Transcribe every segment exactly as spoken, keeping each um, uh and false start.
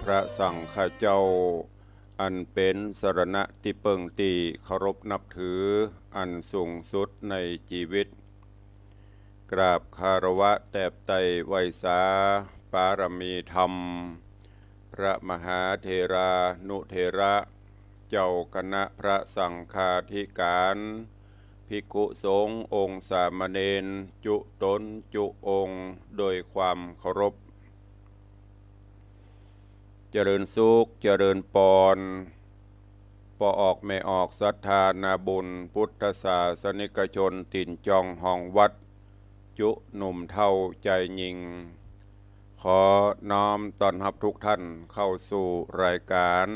พระสังฆเจ้า อันเป๋นสรณะตี้เปิ้งตี้เคารพนับถืออันสูงสุดในจีวิต กราบคารวะแตบไต่ไหว้สาปารมีธรรม พระมหาเถรานุเถระ เจ้าคณะพระสังฆาธิการ ภิกขุสงฆ์องค์สามเณร จุ๊ต๋นจุ๊องค์ โดยความเคารพ เจริญสุข เจริญปอน ป้อออกแม่ออกศรัทธานาบุญ พุทธศาสนิกชน ตี๋นจองห้องวัด จุ๊หนุ่มเฒ่าจายญิง ขอน้อมต้อนฮับทุกท่านเข้าสู่รายการ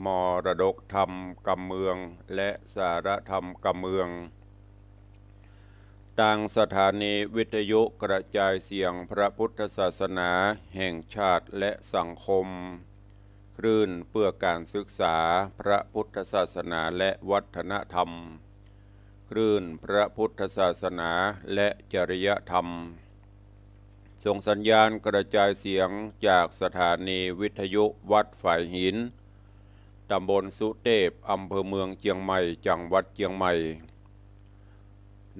มรดกธรรมกำเมือง และสาระธรรมกำเมือง ตางสถานีวิทยุกระจายเสียงพระพุทธศาสนาแห่งชาติและสังคม คลื่นเพื่อการศึกษาพระพุทธศาสนาและวัฒนธรรม คลื่นพระพุทธศาสนาและจริยธรรม ส่งสัญญาณกระจายเสียงจากสถานีวิทยุวัดฝายหิน ตำบลสุเตพ อำเภอเมืองเจียงใหม่ จังหวัดเจียงใหม่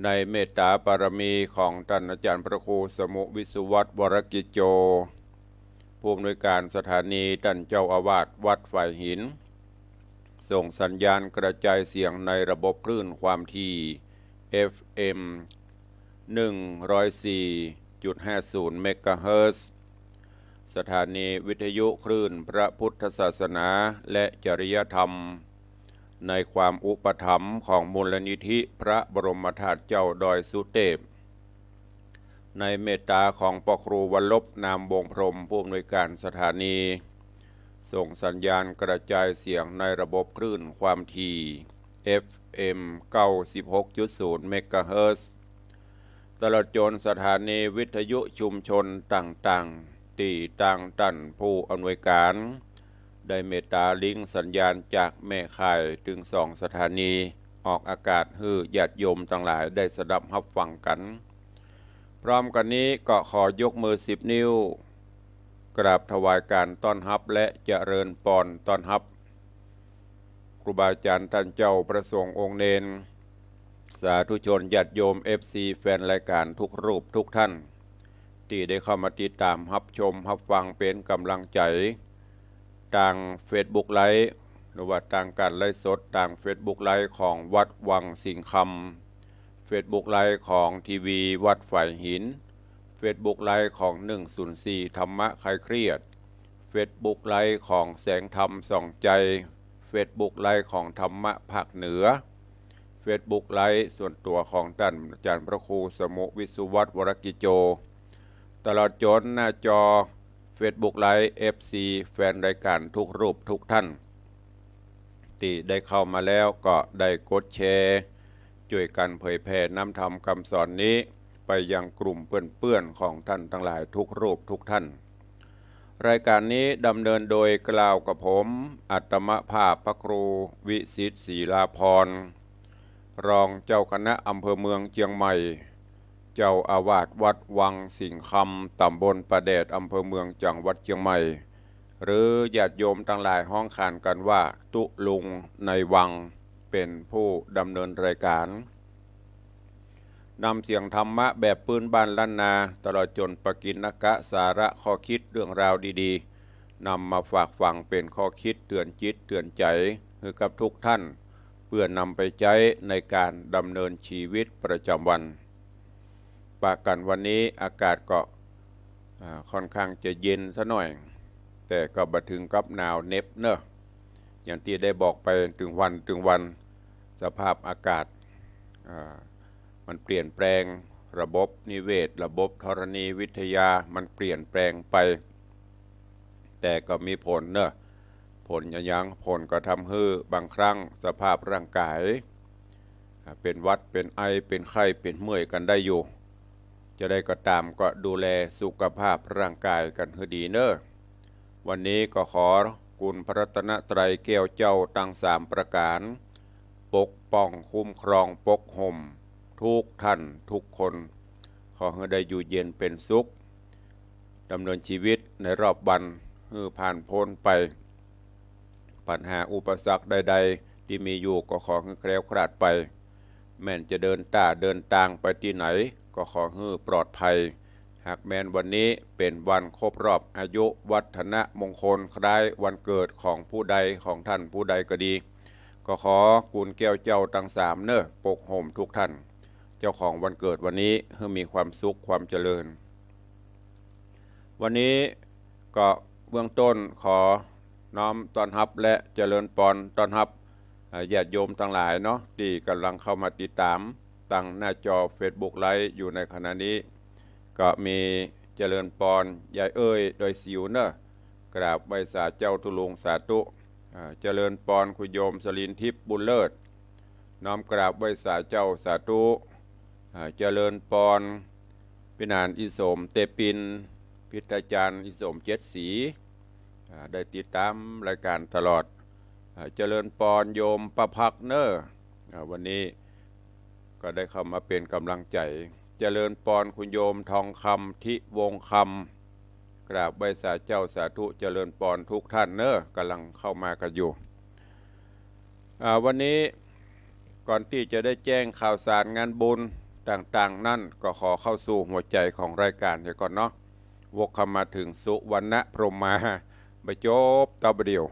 ในเมตตาปารมีของต้านอาจ๋ารย์พระครูสมุห์ วิศวัฒน์ วรกิจโจ ผู้อำนวยการสถานี ต้านเจ้าอาวาสวัดฝายหิน ส่งสัญญาณกระจายเสียงในระบบคลื่นความถี่ เอฟเอ็ม หนึ่งร้อยสี่จุดห้าศูนย์ เมกะเฮิรตซ์ สถานีวิทยุคลื่นพระพุทธศาสนาและจริยธรรม ในความอุปถัมภ์ของมูลนิธิพระบรมธาตุเจ้าดอยสุเตพ ในเมตตาของป้อครูวรรลบ นามวงศ์พรหม ผู้อำนวยการสถานี ส่งสัญญาณกระจายเสียงในระบบคลื่นความถี่ เอฟเอ็ม เก้าสิบหกจุดศูนย์ เมกะเฮิรตซ์ ตลอดจ๋นสถานีวิทยุชุมชนต่างๆ ตี้ตางต้านผู้อำนวยการ ได้เมตตาลิงก์สัญญาณจากแม่ข่ายตึงสองสถานี ออกอากาศหื้อญาติโยมตังหลายได้สดับฮับฟังกั๋น พร้อมกั๋นนี้ก็ขอยกมือสิบนิ้ว กราบถวายการต้อนฮับและเจริญปอนต้อนฮับ ครูบาอาจ๋ารย์ต้านเจ้าพระสงฆ์องค์เณร สาธุชนญาติโยม เอฟซี แฟนรายการทุกรูปทุกท่าน ตี้ได้เข้ามาติดต๋ามฮับชมฮับฟังเป๋นก๋ำลังใจ๋ ตางเฟซบุ๊กไลฟ์ หรือว่าตางก๋านไลฟ์สด ตางเฟซบุ๊กไลฟ์ของวัดวังสิงห์คำ เฟซบุ๊กไลฟ์ของทีวีวัดฝายหิน เฟซบุ๊กไลฟ์ของหนึ่งศูนย์สี่ธรรมะคลายเครียด เฟซบุ๊กไลฟ์ของแสงธรรมส่องใจ เฟซบุ๊กไลฟ์ของธรรมะภาคเหนือ เฟซบุ๊กไลฟ์ส่วนตั๋วของต้านอาจ๋ารย์พระครูสมุห์ วิศวัฒน์ วรกิจโจ ตลอดจ๋นหน้าจอเฟซบุ๊กไลฟ์ เอฟซี แฟนรายการทุกรูปทุกท่าน ตี้ได้เข้ามาแล้วก็ได้กดแชร์ จ้วยกั๋นเผยแผ่นำธรรมกำสอนนี้ ไปยังกลุ่มเปื้อนๆ ของต้านตังหลายทุกรูปทุกท่าน รายการนี้ดำเนินโดยเกล้ากับผม อัตมภาพพระครูวิสิทธิ์ ศรีลาภรณ์ รองเจ้าคณะอำเภอเมืองเจียงใหม่ เจ้าอาวาสวัดวังสิงห์คำ ต๋ำบลป่าแดด อำเภอเมือง จังหวัดเจียงใหม่ หรือญาติโยมตังหลายฮ้องขานกั๋นว่า ตุ๊ลุงในวัง เป๋นผู้ดำเนินรายการ นำเสียงธรรมะแบบปื้นบ้านล้านนา ตลอดจ๋นปกิณกสาระข้อคิดเรื่องราวดีๆ นำมาฝากฝังเป๋นข้อคิดเตื๋อนจิตเตื๋อนใจ๋หื้อกับทุกท่าน เปื้อนำไปใจ๊ในก๋านดำเนินจีวิตประจ๋ำวัน ปะกั๋นวันนี้อากาศก็ อ่า ค่อนข้างจะเย็นซะหน่อย แต่ก็บ่เถิงกับหนาวเหน็บเนาะ อย่างตี้ได้บอกไปตึงวันตึงวัน สภาพอากาศ อ่า มันเปลี่ยนแปลง ระบบนิเวศ ระบบธรณีวิทยา มันเปลี่ยนแปลงไป แต่ก็มีผลเนาะ ผลอะหยัง ผลก็ทำหื้อบางครั้งสภาพร่างกาย อ่า เป๋นหวัด เป๋นไอ เป๋นไข้ เป๋นเมื่อยกั๋นได้อยู่ จะใดก็ต๋ามก็ดูแลสุขภาพร่างกายกั๋นหื้อดีเนาะ วันนี้ก็ขอคุณพระรัตนตรัยแก้วเจ้าตังสามประก๋าน ปกป้องคุ้มครองปกห่มทุกท่านทุกคน ขอหื้อได้อยู่เย็นเป๋นสุข ดำเนินจีวิตในรอบวัน หื้อผ่านพ้นไป ปัญหาอุปสรรคใดๆ ตี้มีอยู่ก็ขอหื้อแคล้วคลาดไป แม่นจะเดินต้าเดินตางไปตี้ไหน ก็ขอหื้อปลอดภัย หากแม่นวันนี้เป๋นวันครบรอบอายุวัฒนมงคลคล้ายวันเกิดของผู้ใดของท่านผู้ใดก็ดี ก็ขอกุณแก้วเจ้าตังสามเน่อปกโฮมทุกท่าน เจ้าของวันเกิดวันนี้หื้อมีความสุขความเจริญ วันนี้ก็เบื้องต้นขอน้อมต้อนฮับและเจริญปอนต้อนฮับ เอ่อ ญาติโยมตังหลายเนาะ ตี้ก่ำลังเข้ามาติดต๋ามตางหน้าจอเฟซบุ๊กไลฟ์อยู่ในขณะนี้ ก็มีเจริญปอนยายเอ้ยดอยสิวเน่อ กราบไหว้สาเจ้าตุ๊ลุงสาธุ อ่า เจริญปอนคุณโยมสลินทิพย์บุญเลิศ น้อมกราบไหว้สาเจ้าสาธุ อ่า เจริญปอนปี้หนานอีสมเตปิน พิทยาจารย์อีสมเจ็ดสี อ่า ได้ติดต๋ามรายก๋านตลอด อ่า เจริญปอนโยมป้าภักเน่อ อ่า วันนี้ก็ได้เข้ามาเป๋นก๋ำลังใจ๋ เจริญปอนคุณโยมทองคำทิวงศ์คำ กราบไหว้สาเจ้าสาธุ เจริญปอนทุกท่านเน่อ ก่ำลังเข้ามากั๋นอยู่ อ่า วันนี้ก่อนตี้จะได้แจ้งข่าวสารงานบุญต่างๆ นั้น ก็ขอเข้าสู่หัวใจ๋ของรายก๋านเหียก่อนเนาะ วกเข้ามาเถิงสุวรรณพรหมมา บ่จบเต้าบ่าเดี่ยว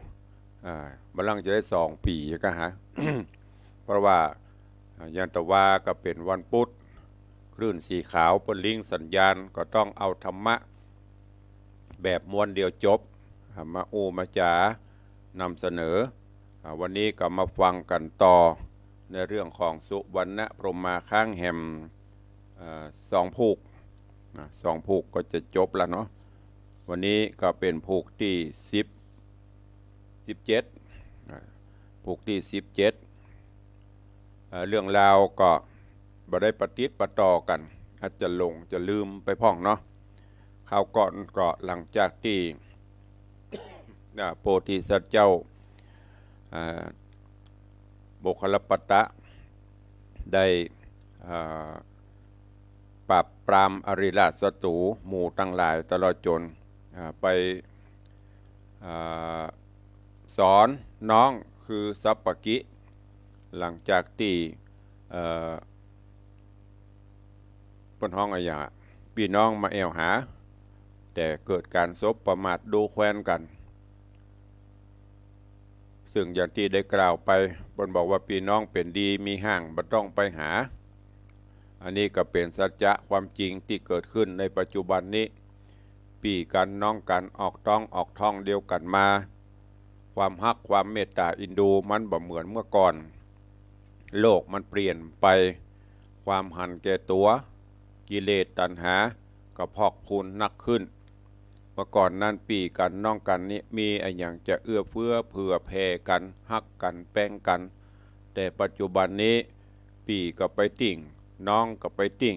อ่า บ่าลังจะได้สองปี๋ก็หา เพราะว่า อ่า ยังตะวาก็เป๋นวันปุ๊ด คลื่นสีขาวเปิ้นลิงก์สัญญาณ ก็ต้องเอาธรรมะแบบม้วนเดียวจบ อ่า มาอู้มาจ๋านำเสนอ อ่า วันนี้ก็มาฟังกั๋นต่อในเรื่องของสุวรรณพรหมมาค้างแฮม อ่า สองผูก อ่า สองผูกก็จะจบแล้วเนาะ วันนี้ก็เป๋นผูกตี้สิบ สิบเจ็ด อ่า ผูกตี้สิบเจ็ด เอ่อ เรื่องราวก็บ่ได้ปะติดปะต่อกั๋น อาจจะหลงจะลืมไปพ่องเนาะ คราวก่อนก็หลังจากตี้ อ่า โพธิสัตว์เจ้า อ่า โมคคัลลาปะตะ ได้ อ่า ปราบปรามอริราชศัตรู๋หมู่ตังหลายตลอดจ๋น อ่า ไป อ่า สอนน้องคือสัปปะกิ หลังจากตี้ เอ่อ เปิ้นฮ้องอะหยังอะ ปี้น้องมาแอ่วหา แต่เกิดก๋านสบประมาทดูแควนกั๋น ซึ่งอย่างตี้ได้กล่าวไป เปิ้นบอกว่าปี้น้องเป๋นดีมีห้างบ่ต้องไปหา อันนี้ก็เป๋นสัจจะความจริงตี้เกิดขึ้นในปัจจุบันนี้ ปี้กั๋นน้องกั๋นออกต๊องออกท้องเดียวกั๋นมา ความฮักความเมตต๋าเอ็นดูมันบ่เหมือนเมื่อก่อน โลกมันเปลี่ยนไป ความหันแก่ตั๋ว กิเลสตัณหาก็พอกพูนนักขึ้น เมื่อก่อนนั้นปี้กั๋นน้องกั๋นนี้มีอะหยังจะเอื้อเฟื้อเผื่อแผ่กั๋น ฮักกั๋นแปงกั๋น แต่ปัจจุบันนี้ปี้ก็ไปติ่ง น้องก็ไปติ่ง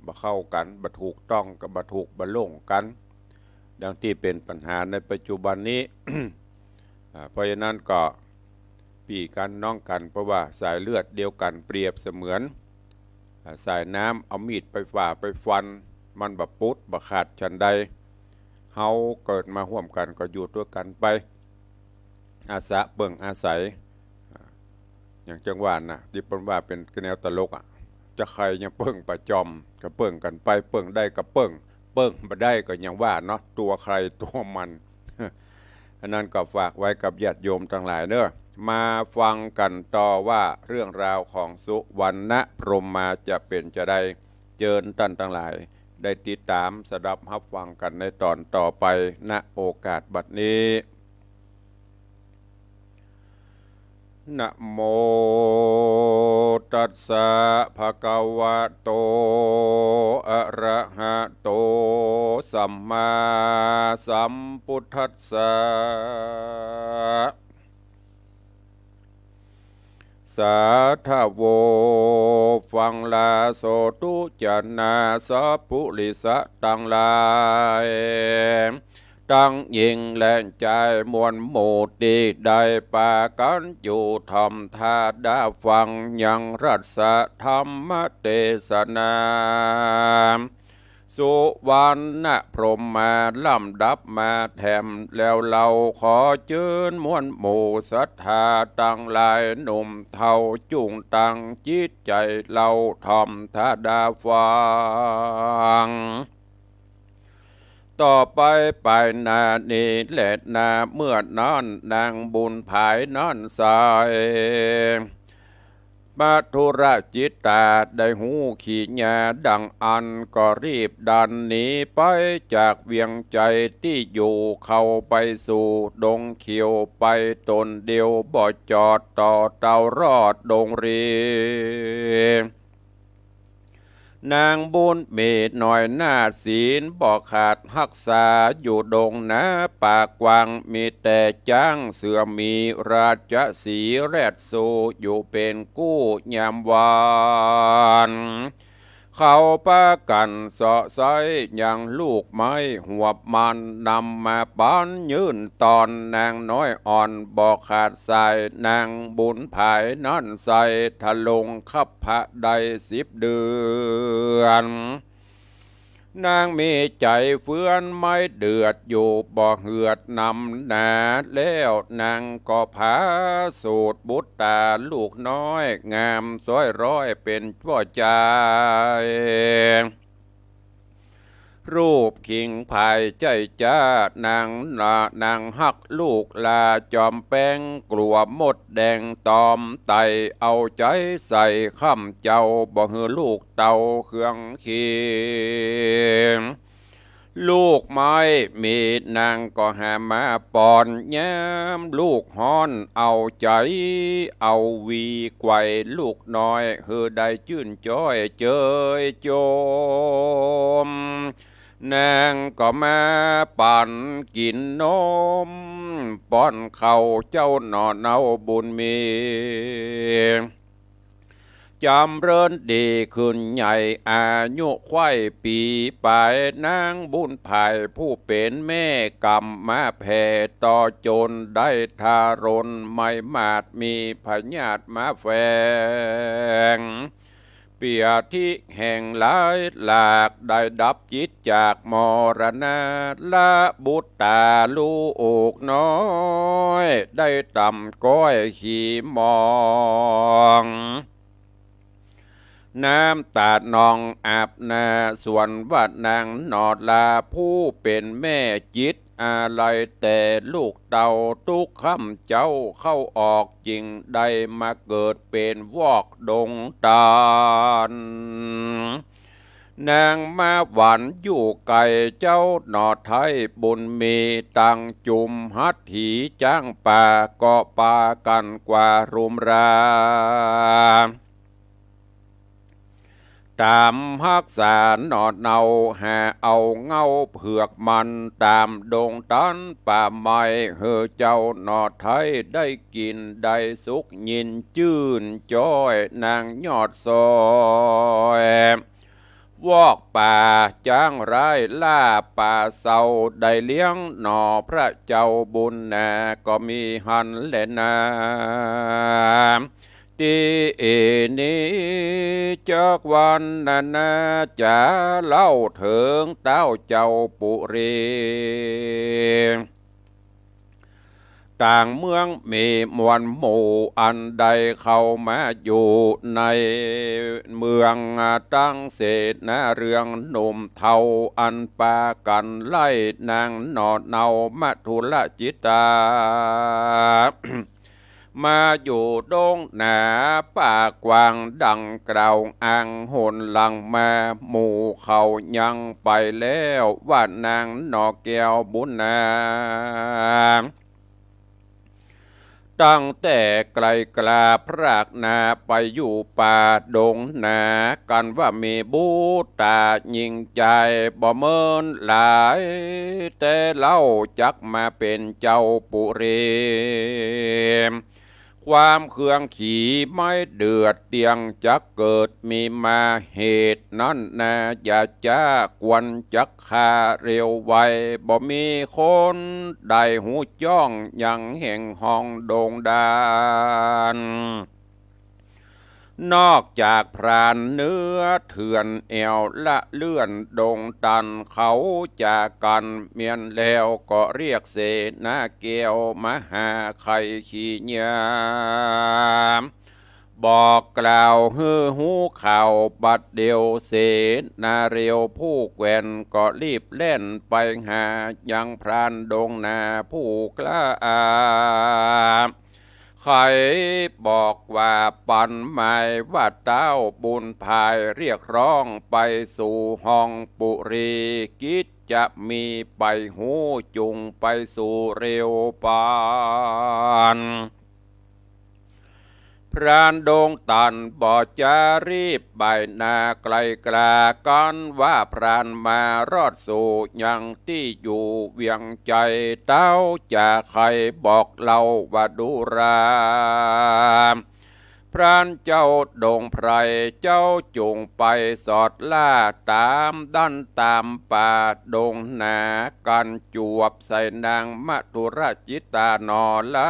บ่เข้ากั๋น บ่ถูกต้องก็บ่ถูกบ่ลงกั๋น ดังตี้เป๋นปัญหาในปัจจุบันนี้ อ่า เพราะฉะนั้นก็ปี้กั๋นน้องกั๋น เพราะว่าสายเลือดเดียวกั๋น เปรียบเสมือน อ่า สายน้ำ เอามีดไปฝ่าไปฟัน มันบ่ปุดบ่ขาดฉันใด เฮาเกิดมาฮ่วมกั๋นก็อยู่ตวยกั๋นไป อาสะเปิ้งอาศัย อ่า อย่างจังว่าน่ะ ตี้เปิ้นว่าเป๋นแนวตลกอะ จะใค่ยังเปิ้งบ่จ่อม ก็เปิ้งกั๋นไป เปิ้งได้ก็เปิ้ง เปิ้งบ่ได้ก็อย่างว่าเนาะ ตั๋วใค่ตั๋วมัน อันนั้นก็ฝากไว้กับญาติโยมตังหลายเน่อ มาฟังกั๋นต่อว่าเรื่องราวของสุวรรณพรหมมาจะเป๋นจาใด เจิญต้านตังหลายได้ติดต๋ามสดับฮับฟังกั๋นในต๋อนต่อไป ณ โอกาสบัดนี้ นะโม ตัสสะ ภะคะวะโต อะระหะโต สัมมาสัมพุทธัสสะ สาธะโว ฟังลาโสตุจานาสัพปุริสะตังหลาย ตังญิงและจายมวลหมู่ตี้ได้ปากั๋นอยู่ถ่อมท่าดาฟังยังรัสสะธรรมเตสนา สุวรรณพรหมมาลำดับมาแถม แล้วเฮาขอเจิญมวลหมู่ศรัทธาตังหลาย หนุ่มเฒ่าจุ่งตั้งจิตใจ๋เฮาถ่อมต๋าดาฟัง ต่อไปไปหน้านี้แลนา เมื่อนั้นนางบุญผายนั้นไส้ มัทุรจิตตาได้ฮู้ขีญาดังอั้น ก็รีบดันหนีไปจากเวียงไจ้ตี้อยู่ เข้าไปสู่ดงเขียวไปต๋นเดียว บ่จอดต่อเต้ารอดดงรี นางบุญมีน้อยหน้าศีลบ่ขาดฮักษา อยู่ดงนาป่ากว้างมีแต่จ๊างเสือหมี ราชสีห์แรดสู้อยู่เป๋นกู้ยามวาน เขาปากั๋นเซาะไซ้ยังลูกไม้หวบมัน นำมาปั๋นยื่นตอน นางน้อยอ่อนบ่ขาดสาย นางบุญผายนั้นไส้ทรงคับพระได้สิบเดือน นางมีใจ๋เฟือนไม้เดือดอยู่บ่เหือดนำหนา แล้วนางก็ผาสูตรบุตต๋าลูกน้อย งามซ้อยร้อยเป๋นป้อจาย รูปขิงผายใจ้จ๊า นางน่ะ นางฮักลูกหล้าจ๋อมแปง กลั๋วมดแดงตอมไต่ เอาใจ๋ใส่ค้ำเจ้า บ่หื้อลูกเต้าเคืองเคียง ลูกไม้มีนางก็หามาป้อน ยามลูกฮ้อนเอาใจ๋ เอาวีไกว่ลูกน้อย หื้อได้จื้นจ้อยเจยจม นางก็มาปั๋นกิ๋นนม ป้อนข้าวเจ้าหน่อเนาบุญมี จ๋ำเริญดีขึ้นใหญ่ อายุไขว้ปี๋ป๋าย นางบุญผายผู้เป๋นแม่ก๋ำมาแผ่ต่อจ๋นได้ทารน ไม่มาดมีพยาธิมาแฝง เปียธิแห่งหลายหลาก ได้ดับจิตจากมรณะ ละบุตต๋าลูกน้อย ได้ต่ำก้อยขีมอง น้ำต๋านองอาบหน้า ส่วนว่านางหน่อหล้าผู้เป๋นแม่จิตอาลัยแต่ลูกเต้า ตุ๊กค่ำเจ๊าเข้าออก จึงได้มาเกิดเป๋นวอกดงตาล นางมาหวันอยู่ไก๋เจ้าหน่อไท้บุญมี ตังจุมฮัตถีจ๊างป่า ก็ปากั๋นกว่ารุมรา ต๋ามฮักษาหน่อเนา หาเอาเง้าเผือกมัน ต๋ามดงตันป่าไม้ หื้อเจ้าหน่อไท้ได้กิ๋นได้สุข ยินจื้นจ้อยนางยอดซอย วอกป่าจ๊างร้ายล่าป่าเซา ได้เลี้ยงหน่อพระเจ้าบุญนา ก็มีหั้นแลนา ตี้อี้นี้จักวรรณนาจ๋า เล่าเถิงเต๊าเจ้าปุรี ต่างเมืองมีมวลหมู่ อันได้เข้ามาอยู่ในเมือง ตังเสนาเรืองหนุ่มเฒ่า อันปากั๋นไล่นางหน่อเนามัทุรจิตตา มาอยู่ดงนาป่ากว้างดังกล่าวอ้างหนหลังมา หมู่เขายังไปแล้ว ว่านางหน่อแก้วบุญนา ตั้งแต่ไก๋กล้าพรากนาไปอยู่ป่าดงนา กั๋นว่ามีบุตต๋าญิงจายบ่เมินหลาย แต่เล่าจักมาเป๋นเจ้าปุรี ความเคืองขีไม้เดือดเตี้ยงจักเกิดมีมา เหตุนั้นนาอย่าจ๊ากวนจักฆ่าเร็วไว บ่มีคนใดฮู้จ้องยังแห่งห้องดงดาน นอกจากพรานเหนือเถื่อนแอ่วละเลื่อนดงตัน เขาจากั๋นเมียนแล้วก็เรียกเสนาแก้วมาหาใค่ขี้เยียะ บอกกล่าวหื้อฮู้ข่าวบัดเดี่ยว เสนาเร็วผู้แกว่นก็รีบแล่นไปหายังพรานดงนาผู้กล้า ใค่บอกว่าปันหมายว่าต้าวบุญภายเรียกร้องไปสู่ห้องปุรี กิจจะมีไปฮู้จุ่งไปสู่เร็วปัน พรานดงตันบ่จารีบบ่ายหน้าไกลกล้ากั๋นว่าพรานมารอดสู่ยังตี้อยู่เวียงใจ๋ เต้าจาใค่บอกเล่าว่าดูรา พรานเจ้าดงไพร เจ้าจุ่งไปสอดล่าต๋ามดั้นต๋ามป่าดงนา กั๋นจวบใส่นางมธุรจิตตาหนอละ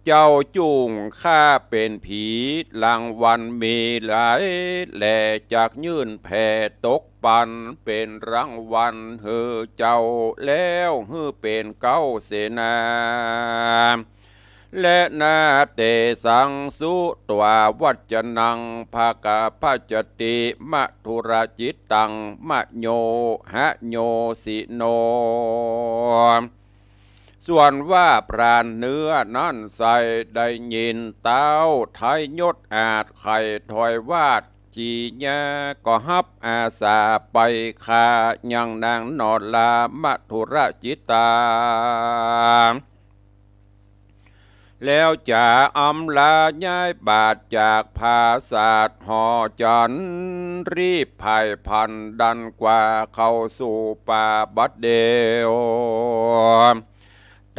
เจ้าจุ่งข้าเป๋นผี รางวัลมีหลายแล จักยื่นแผ่ตกปันเป๋นรางวัลหื้อเจ้า แล้วหื้อเป๋นเก๊าเสนา และนาเตสังสุตวาวัจจนัง ภะกะภัจจติ มธุรจิตตัง มะโย หะโยสิโน ส่วนว่าพรานเหนือนั้นใส่ได้ยินเต้าไทยยศอาจไข่ถอยวาดจีญา ก็ฮับอาสาไปฆ่ายังนางหนอลามธุรจิตตา แล้วจะอำลาย้ายบาทจากผาสาทหอจันทร์ รีบผายพลันดันกว่าเข้าสู่ป่าบัดเดี่ยว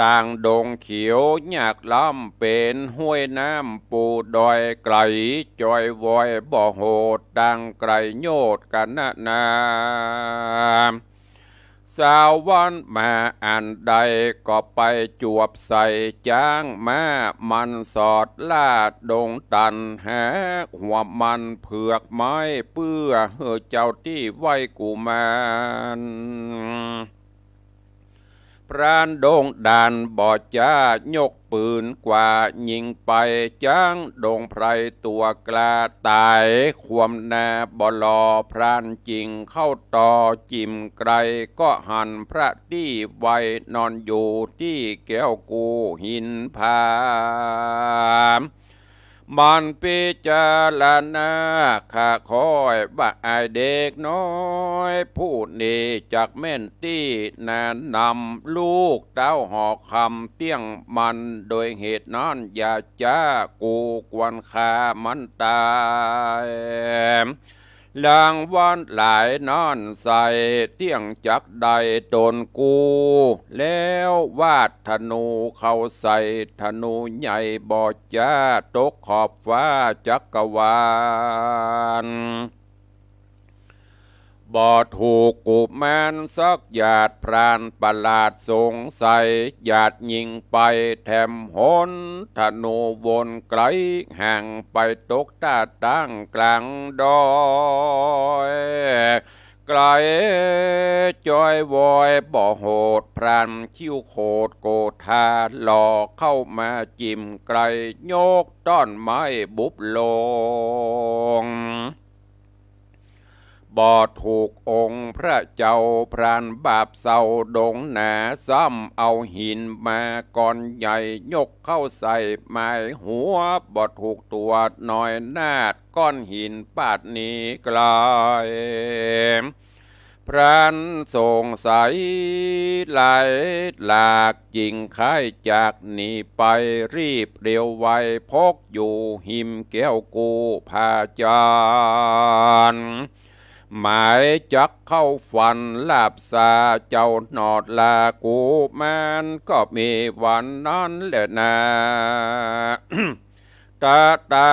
ตางดงเขียวยากล้ำเป๋นห้วยน้ำปูดอยไก๋ จอยว้อยบ่โหด ตางไก๋โยชน์กะนะนา สาววันมาอันใดก็ไปจวบใส่จ๊างม้า มันสอดล่าดงตัน หาหัวมันเผือกไม้ เปื้อหื้อเจ้าตี้ไหว้กุมาร พรานดงด่านบ่จ้ายกปืนกว่ายิงไป จ๊างดงไพรตั๋วกล้าต๋าย ความหน้าบ่หล่อพรานจิ่งเข้าต่อ จิ่มไก๋ก็หันพระตี้ไหว้นอนอยู่ตี้แก้วกู้หินผา มันพิจารณาข้าค่อยว่าอ้ายเด็กน้อยผู้นี้จักแม่นตี้นานนำลูกเต้าหอคำเตี้ยงมัน โดยเหตุนั้นอย่าจ๊า กูควรฆ่ามันต๋าย รางวัลหลายนั้นใส่เตี้ยงจักได้ต๋นกู แล้ววาดธนูเข้าใส่ธนูใหญ่บ่จ้า ตกขอบฟ้าจักรวาล บ่ถูกกุมารสักหยาด พรานประหลาดสงสัย หยาดยิงไปแถมหน ธนูวนไก๋ห่างไปตกต้าตางกลางดอย ไก๋จอยว้อยบ่โหด พรานคิ้วโขดโกธาหล่อเข้ามาจิ่มไก๋ ยกต้อนไม้บุบลง บ่ถูกองค์พระเจ้า พรานบาปเศร้าดงหนา ซ้ำเอาหินมาก้อนใหญ่ยกเข้าใส่หมายหัว บ่ถูกตั๋วน้อยนาฏ ก้อนหินปาดหนีไก๋ พรานสงสัยหลายหลาก จิ่งค้ายจากหนีไป รีบเร็วไว พกอยู่หิมแก้วกู้ผาจันทร์ หมายจักเข้าฟันลาบซาเจ้าหนอดลากุมาร ก็มีวันนั้นแหละนา ตะตา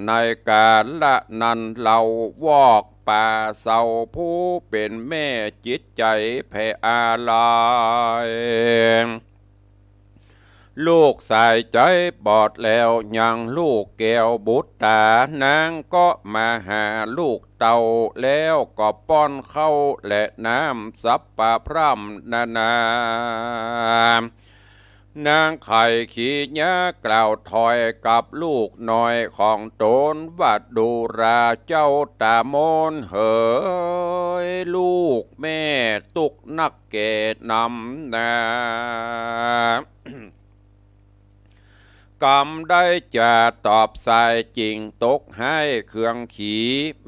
ในกาละนั้นเล่าวอกป่าเศร้า ผู้เป๋นแม่จิตใจ๋แผ่อาลัย ลูกสายใจ๋บอดแล้วยังลูกแก้วบุตตา นางก็มาหาลูกเต้า แล้วก็ป้อนข้าวและน้ำสัพพะพร่ำนานา นางไข่ขีญากล่าวถอยกับลูกน้อยของต๋นว่า ดูราเจ้าต๋ามนเหย ลูกแม่ตุ๊กข์นักแก่นำนา กำได้จะตอบสายจริงตกไห้เคืองขี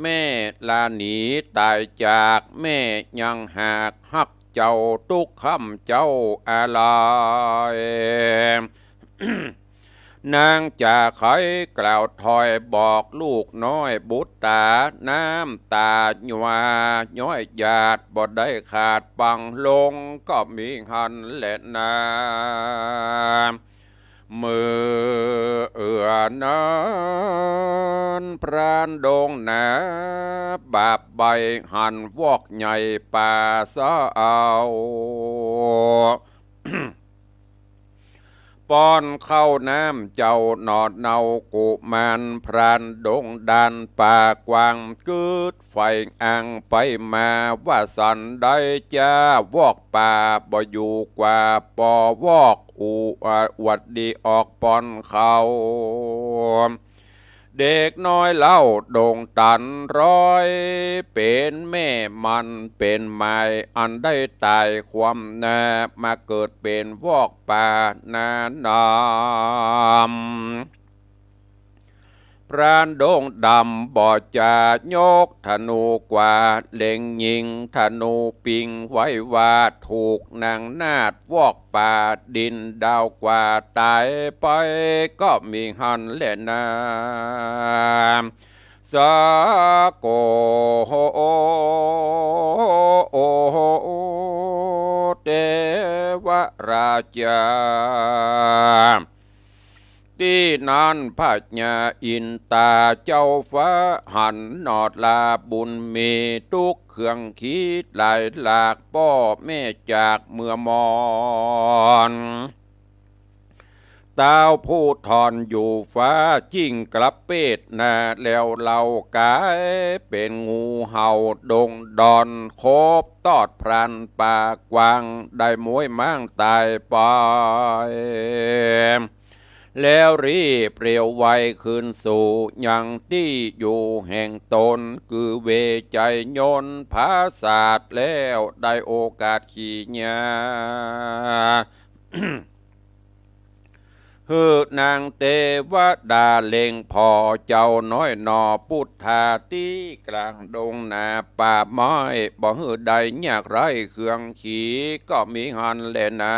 แม่ลาหนีต๋ายจาก แม่ยังหากฮักเจ้าตุ๊กค่ำเจ้าอาลัย นางจะไขกล่าวถอยบอกลูกน้อยบุตตา น้ำต๋ายวาย้อยหยาดบ่ได้ขาดปังลง ก็มีหั้นแลนา เมื่อเอือนั้นพรานดงนา บาปใบ้หันวอกใหญ่ป่าเศร้า ป้อนข้าวน้ำเจ้าหนอดเนากุมาร พรานดงดานป่ากว้าง กึ๊ดไฟอังไปมาว่าสันใดจ้า วอกป่าบ่อยู่กว่าปอวอก อวดดีออกป้อนข้าว เด็กน้อยเล่าดงตันร้อย เป๋นแม่มันเป๋นหมาย อันได้ต๋ายความนา มาเกิดเป๋นวอกป่านานำ พรานดงดำบ่จะยกธนูกว่า เล็งยิงธนูปิงไว้ว่า ถูกนางนาฏวอกป่า ดินดาวกว่าต๋ายไป ก็มีหั้นแลนา สาโก โห เตวราชา ตี้นั้นพญาอินตาเจ้าฟ้าหันหนอดลาบุญมี ตุ๊กข์เคืองขีหลายหลาก ป้อแม่จากเมื่อมอน ต้าวผู้ทอนอยู่ฟ้า จิ้งกระเปดนา แล้วเล่ากายเป๋นงูเห่าดงดอน คบตอดพรานป่ากว้าง ได้ม้วยม้างต๋ายไป แล้วรีบเร็วไวคืนสู่ยังตี้อยู่แห่งต๋น คือเวไชยนต์ผาสาท แล้วได้โอกาสขีญา หื้อนางเตวดาเล็งผ่อเจ้าน้อยหน่อปุทธา ตี้กลางดงนาป่าไม้ บ่หื้อได้ยากไร้เคืองขี ก็มีหั้นแลนา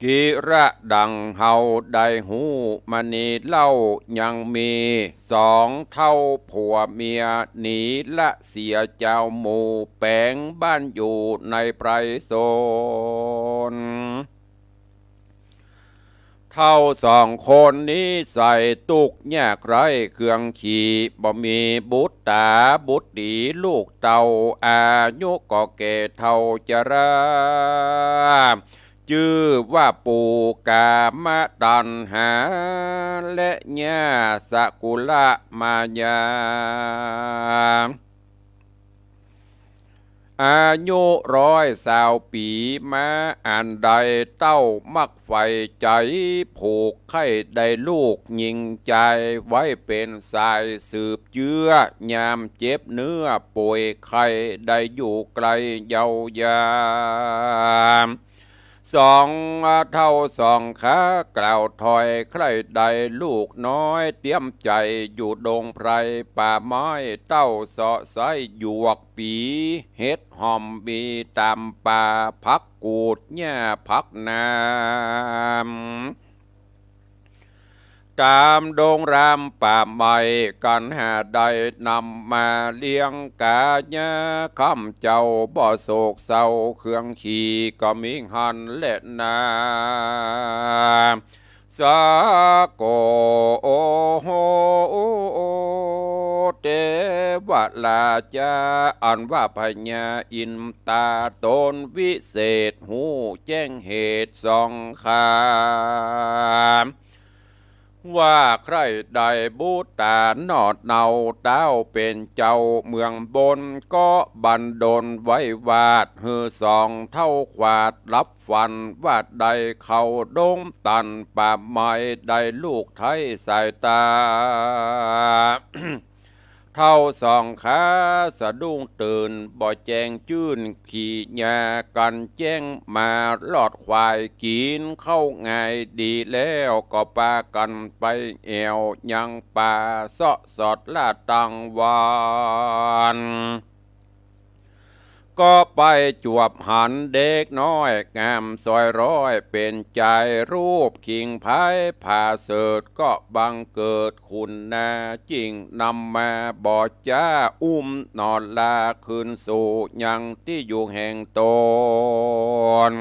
กิระดังเฮาได้ฮู้มานี้เล่า ยังมีสองเฒ่าผัวเมีย หนีละเสียเจ้าหมู่ แป๋งบ้านอยู่ในไพรสน เฒ่าสองคนนี้ใส่ตุ๊กข์ยากไร้เคืองขี บ่มีบุตต๋าบุตรีลูกเต้า อายุก็แก่เฒ่าจรา จื้อว่าปู่กามตัณหา และย่าสกุลมายา อายุร้อยซาวปี๋มา อันใดเต้ามักใฝ่ใจ๋ ผูกใค่ได้ลูกญิงจาย ไว้เป๋นสายสืบเจื้อ ยามเจ็บเนื้อป่วยไข้ ได้อยู่ใก้เยียวยา สองเฒ่าสองขากล่าวถ้อย ใคร่ได้ลูกน้อย เตรียมใจ๋อยู่ดงไพรป่าไม้ เต้าเสาะไส้หยวกปี เห็ดหอมมีต๋ามป่า ผักกูดหญ้าผักหนาม ต๋ามดงรามป่าไม้ กั๋นหาได้นำมาเลี้ยงก๋ายาค่ำ เจ้าบ่โศกเศร้าเคืองขี ก็มีหั้นแลนา สาโก เทวราชา อันว่าพญาอินตาต๋นวิเศษ ฮู้แจ้งเหตุสองข้า ว่าใคร่ได้บุตราหนอเนา เต้าเป๋นเจ้าเมืองบน ก็บันดลไว้วาด หื้อสองเฒ่าขวาดหลับฝัน ว่าได้เข้าดงตันป่าไม้ ได้ลูกไท้สายต๋า เฒ่าสองข้าสะดุ้งตื่น บ่แจ้งจื้นขี่ยากั๋นแจ้ง มาลอดควายกิ๋นข้าวง่ายดีแล้ว ก็ปากั๋นไปแอ่วยังป่า เซาะสอดล่าตังวัน ก็ไปจวบหันเด็กน้อยงามซอยร้อย เป๋นจายรูปขิงพายผาเสริฐ ก็บังเกิดคุณนา จึ่งนำมาบ่จ๊า อุ้มหนอลาคืนสู่ยังตี้อยู่แห่งต๋น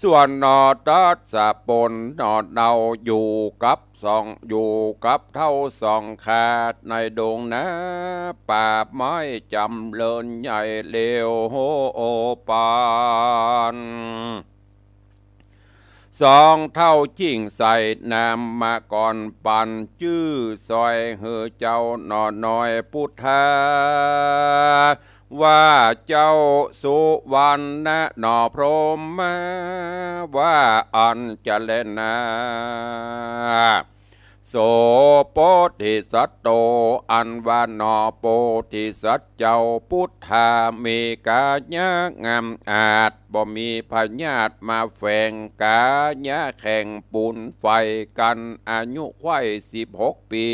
ส่วนหนอทัสสะปนหนอเนาอยู่กับสอง อยู่กับเฒ่าสองข้าในดงนาป่าไม้จ๋ำเริญใหญ่เลว โห โอ ปาน สองเฒ่าจิ่งใส่นามมาก่อนปั๋นจื้อซอยหื้อเจ้าหนอน้อยปุทธา ว่าเจ้าสุวรรณะหนอพรหมมา ว่าอั้นจะแลนา โส โพธิสัตโต อันว่าหนอโพธิสัตว์เจ้าปุทธา มีกายะงามอาจ บ่มีพยาธิมาแฝง กายะแข็งปูนไฟกั๋น อายุใค่สิบหกปี๋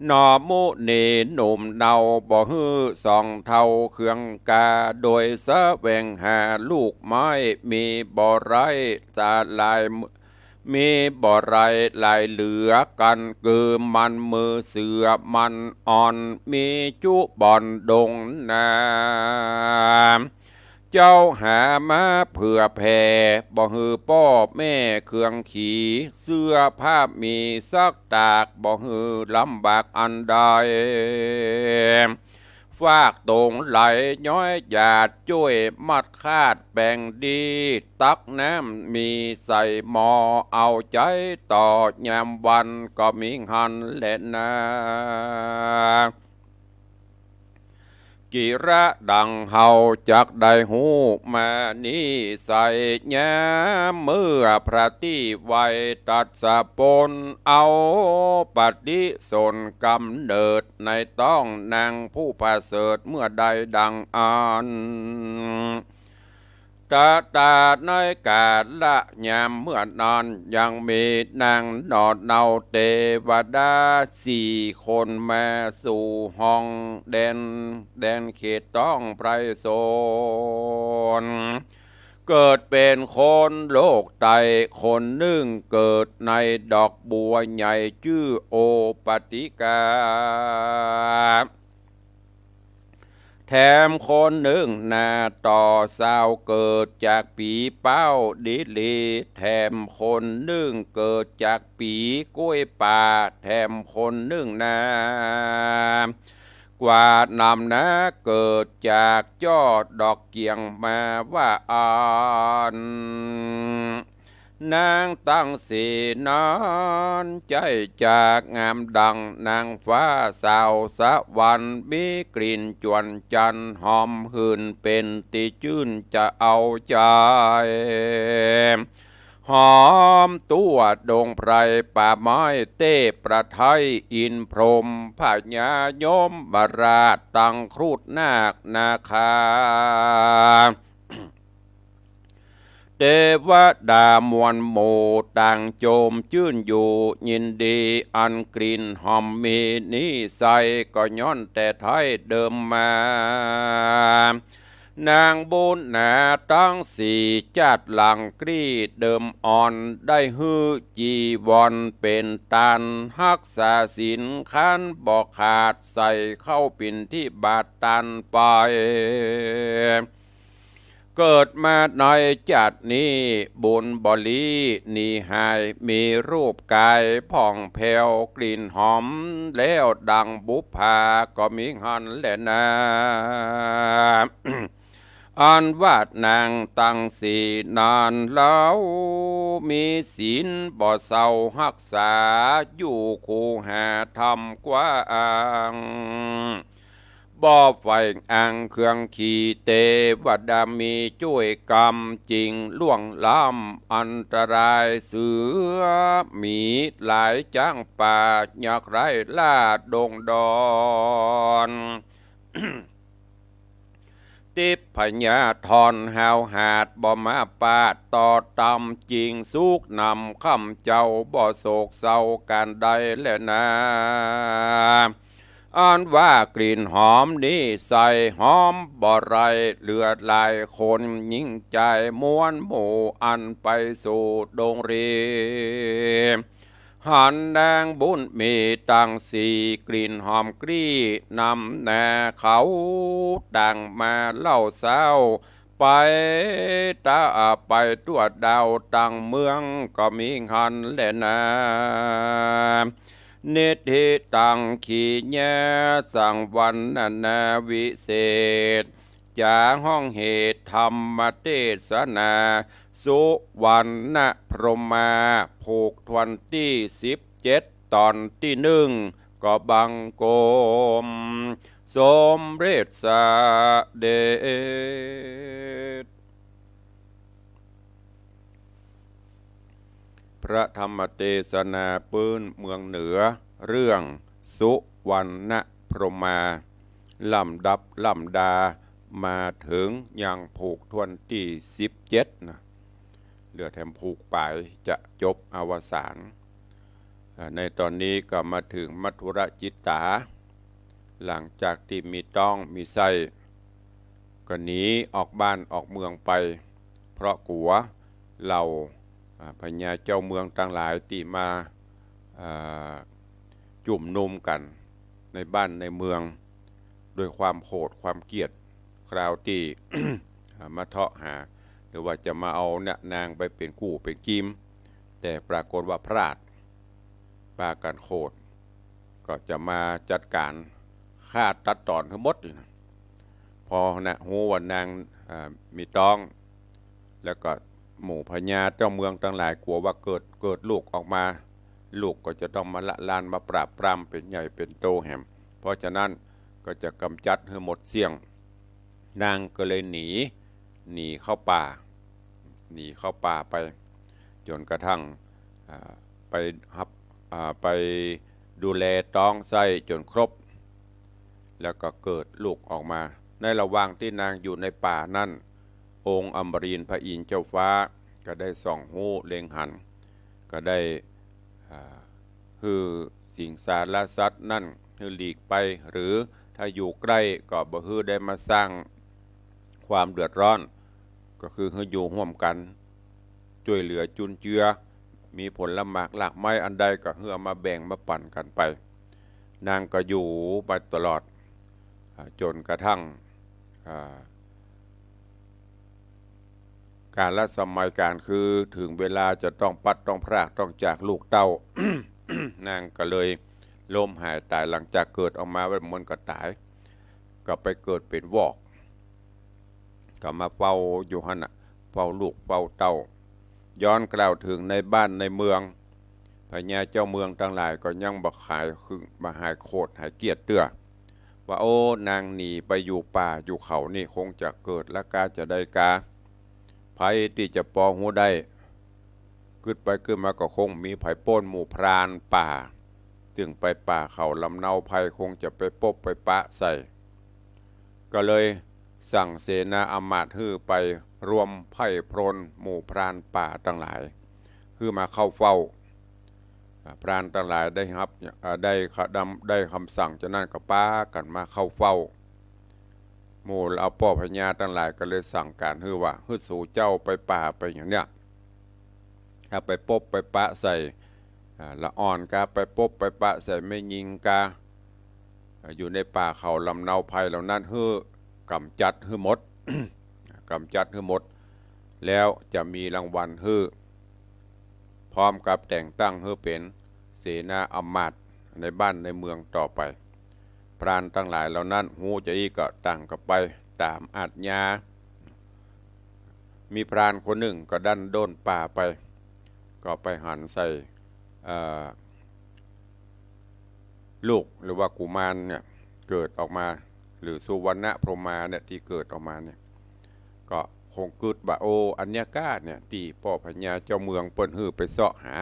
หนอมุนีหนุ่มเนา บ่หื้อสองเฒ่าเคืองกา โดยแสวงหาลูกไม้ มีบ่ไร้สาหลาย มีบ่ไร้หลายเหลือกั๋น คือมันมือเสือมันอ่อน มีจุบ่อนดงนา เจ้าหามาเผื่อแผ่ บ่หื้อป้อแม่เคืองขี เสื้อผ้ามีซักตาก บ่หื้อลำบากอันใด ฟากตงไหลย้อยหยาด จ้วยมัดคาดแป๋งดี ตักน้ำมีใส่หม้อ เอาใจ๊ต่อยามวัน ก็มีหั้นแลนา กิระดังเฮาจักได้ฮู้มา นิสัยยามเมื่อพระตี้ไวยตัสสะปน เอาปฏิสนธิกำเนิดในต๊องนางผู้ประเสริฐเมื่อใดดังอั้น ตะตาในกาละยามเมื่อนั้น ยังมีนางหนอเนาเตวดาสี่คนมาสู่ห้องแดน แดนเขตต๊องไพรสน เกิดเป๋นคนโลกไต้ คนนึ่งเกิดในดอกบัวใหญ่จื้อโอปติกา แถมคนนึ่งนาต่อสาวเกิดจากปีเป้าดีหลี แถมคนนึ่งเกิดจากปีก้วยป่า แถมคนนึ่งนา กว่านำนาเกิดจากจ้อดอกเกียงมาว่าอั้น นางตังสี่นั้นใจ๊จากงามดังนางฟ้าสาวสวรรค์ มีกลิ่นจวนจันทร์หอมหื่นเป๋นตี้จื้นจะเอาใจ๋ หอมตั้วดงไพรป่าไม้เตพประไทยอินทร์พรหมพญายมราชตังครุฑนาคนาคา เตวดามวลหมู่ต่างโจมจื้นอยู่ยินดี อันกลิ่นหอมมีนิสัยก็ย้อนแต่ไท้เดิมมา นางบุญนาตังสี่จาติหลังกรีเดิมอ่อน ได้หื้อจีวรเป๋นตาน ฮักษาศีลขันบ่ขาด ใส่เข้าปิณฑิบาตตานไป เกิดมาในจาตินี้บุญบ่หลีหนีหาย มีรูปก๋ายผ่องแผ้วกลิ่นหอม แล้วดังบุปผาก็มีหั้นแลนา อันว่านางตังสีนั้นเล่า มีศีลบ่เซาฮักษา อยู่คูหาธรรมกว้าง บ่ใฝ่อ้างเครื่องขี่ เตวดามีจ้วยกำ จึงล่วงล้ำอันตราย เสือหมีหลายจ๊างป่า ยักษ์ร้ายล่าดงดอน ติพญาธรห้าวหาญบ่มาปาด ต่อตำจึงสุกนำ ค่ำเจ้าบ่โศกเศร้าก๋านใดแลนา อันว่ากลิ่นหอมนี้ใส่หอมบ่ไร เหลือหลายคนหญิงจายมวลหมู่ อันไปสู่ดงเร หันนางบุญมีตังสี กลิ่นหอมกลี้นำหน้าเขา ต่างมาเล่าเศร้า ไปตะ ไปทั่วดาวตังเมืองก็มีหั้นแลนา นิธิตังขีญาสังวรรณนาวิเศษ จ๋าฮ้องเหตุธรรมเตสนา สุวรรณพรหมา ผูกถ้วนตี้สิบเจ็ด ตอนตี้นึ่ง ก็บังคมสมเร็จเสด็จ พระธรรมเตสนาปื้นเมืองเหนือ เรื่องสุวรรณพรหมา ลำดับลำดามาเถิงยังผูกถ้วนตี้สิบเจ็ดนะ เหลือแถมผูกป๋ายจะจบอวสาน อ่า ในต๋อนนี้ก็มาเถิงมัธุรจิตตา หลังจากตี้มีต๊องมีไส้ ก็หนีออกบ้านออกเมืองไป เพราะกั๋วเหล่า อ่า พญาเจ้าเมืองตังหลายตี้มา อ่า จุมนุมกั๋นในบ้านในเมือง ด้วยความโขดความเกลียด คราวตี้ อ่า มาเทาะหา หรือว่าจะมาเอาเนี่ยนางไปเป๋นกู้เป๋นกีม แต่ปรากฏว่าพลาด ปากั๋นโขด ก็จะมาจัดก๋านฆ่าตัดตอนหื้อหมดนี่นะ พอนะ ฮู้ว่านาง อ่า มีต๊อง แล้วก็หมู่พญาเจ้าเมืองตังหลายกั๋วว่าเกิด เกิดลูกออกมา ลูกก็จะต้องมาละลานมาปราบปรามเป๋นใหญ่เป๋นโตแหม เพราะฉะนั้นก็จะก๋ำจัดหื้อหมดเสี้ยง นางก็เลยหนี หนีเข้าป่า หนีเข้าป่าไป จ๋นกระทั่ง อ่า ไปฮับ อ่า ไปดูแลต๊องไส้จ๋นครบ แล้วก็เกิดลูกออกมา ในระหว่างตี้นางอยู่ในป่านั้น องค์อมรินทร์พระอินทร์เจ้าฟ้าก็ได้ส่องฮู้เล็งหัน ก็ได้ อ่า หื้อสิงสารสัตว์นั้นหื้อหลีกไป หรือถ้าอยู่ใก้ก็บ่หื้อได้มาสร้างความเดือดร้อน ก็คือหื้ออยู่ฮ่วมกั๋น จ้วยเหลือจุนเจือ มีผลหมากรากไม้อันใดก็หื้อเอามาแบ่งมาปั๋นกั๋นไป นางก็อยู่ไปตลอด อ่า จ๋นกระทั่ง อ่า กาลสมัยก๋านคือเถิงเวลาจะต้องพลัดต้องพรากต้องจากลูกเต้า นางก็เลยล้มหายต๋าย หลังจากเกิดออกมาแล้วมันก็ต๋าย ก็ไปเกิดเป๋นวอก ก็มาเฝ้าอยู่หั้นน่ะ เฝ้าลูกเฝ้าเต้า ย้อนกล่าวเถิงในบ้านในเมือง พญาเจ้าเมืองตังหลายก็ยังบ่หายคือ บ่หายโขดหายเกลียดเตื้อ ว่า โอ้ นางหนีไปอยู่ป่าอยู่เขานี่คงจะเกิดละกาจะได้กา ใผตี้จะปอฮู้ได้ กึ๊ดไปกึ๊ดมาก็คงมีใผป้นหมู่พรานป่า ซึ่งไปป่าเขาลำเนาไพรคงจะไปปบไปปะใส่ ก็เลยสั่งเสนาอำมาตย์หื้อไปรวมไพร่พลหมู่พรานป่าตังหลาย หื้อมาเข้าเฝ้า อ่า พรานตังหลายได้ฮับ อ่า ได้คำ ได้คำสั่งจานั้นก็ปากั๋นมาเข้าเฝ้า หมู่เหล่าป้อพญาตังหลายก็เลยสั่งก๋านหื้อว่า หื้อสูเจ้าไปป่าไปอย่างเนี้ย ถ้าไปปบไปปะใส่ อ่า ละอ่อนกา ไปปบไปปะใส่แม่ญิงกา อ่า อยู่ในป่าเขาลำเนาไพรเหล่านั้น หื้อก๋ำจัดหื้อหมด อ่า ก กำจัดหื้อหมด แล้วจะมีรางวัลหื้อ พร้อมกับแต่งตั้งหื้อเป๋นเสนาอำมาตย์ในบ้านในเมืองต่อไป พรานตังหลายเหล่านั้นฮู้จาอี้ก็ต่างกั๋นไปต๋ามอาชญา มีพรานคนนึ่งก็ดั้นด้นป่าไป ก็ไปหันใส่ เอ่อ ลูกหรือว่ากุมารเนี่ยเกิดออกมา หรือสุวรรณพรหมาเนี่ยตี้เกิดออกมาเนี่ย ก็คงกึ๊ดว่า โอ้ อันเนี้ยก้าเนี่ยตี้ป้อพญาเจ้าเมืองเปิ้นหื้อไปเซาะหา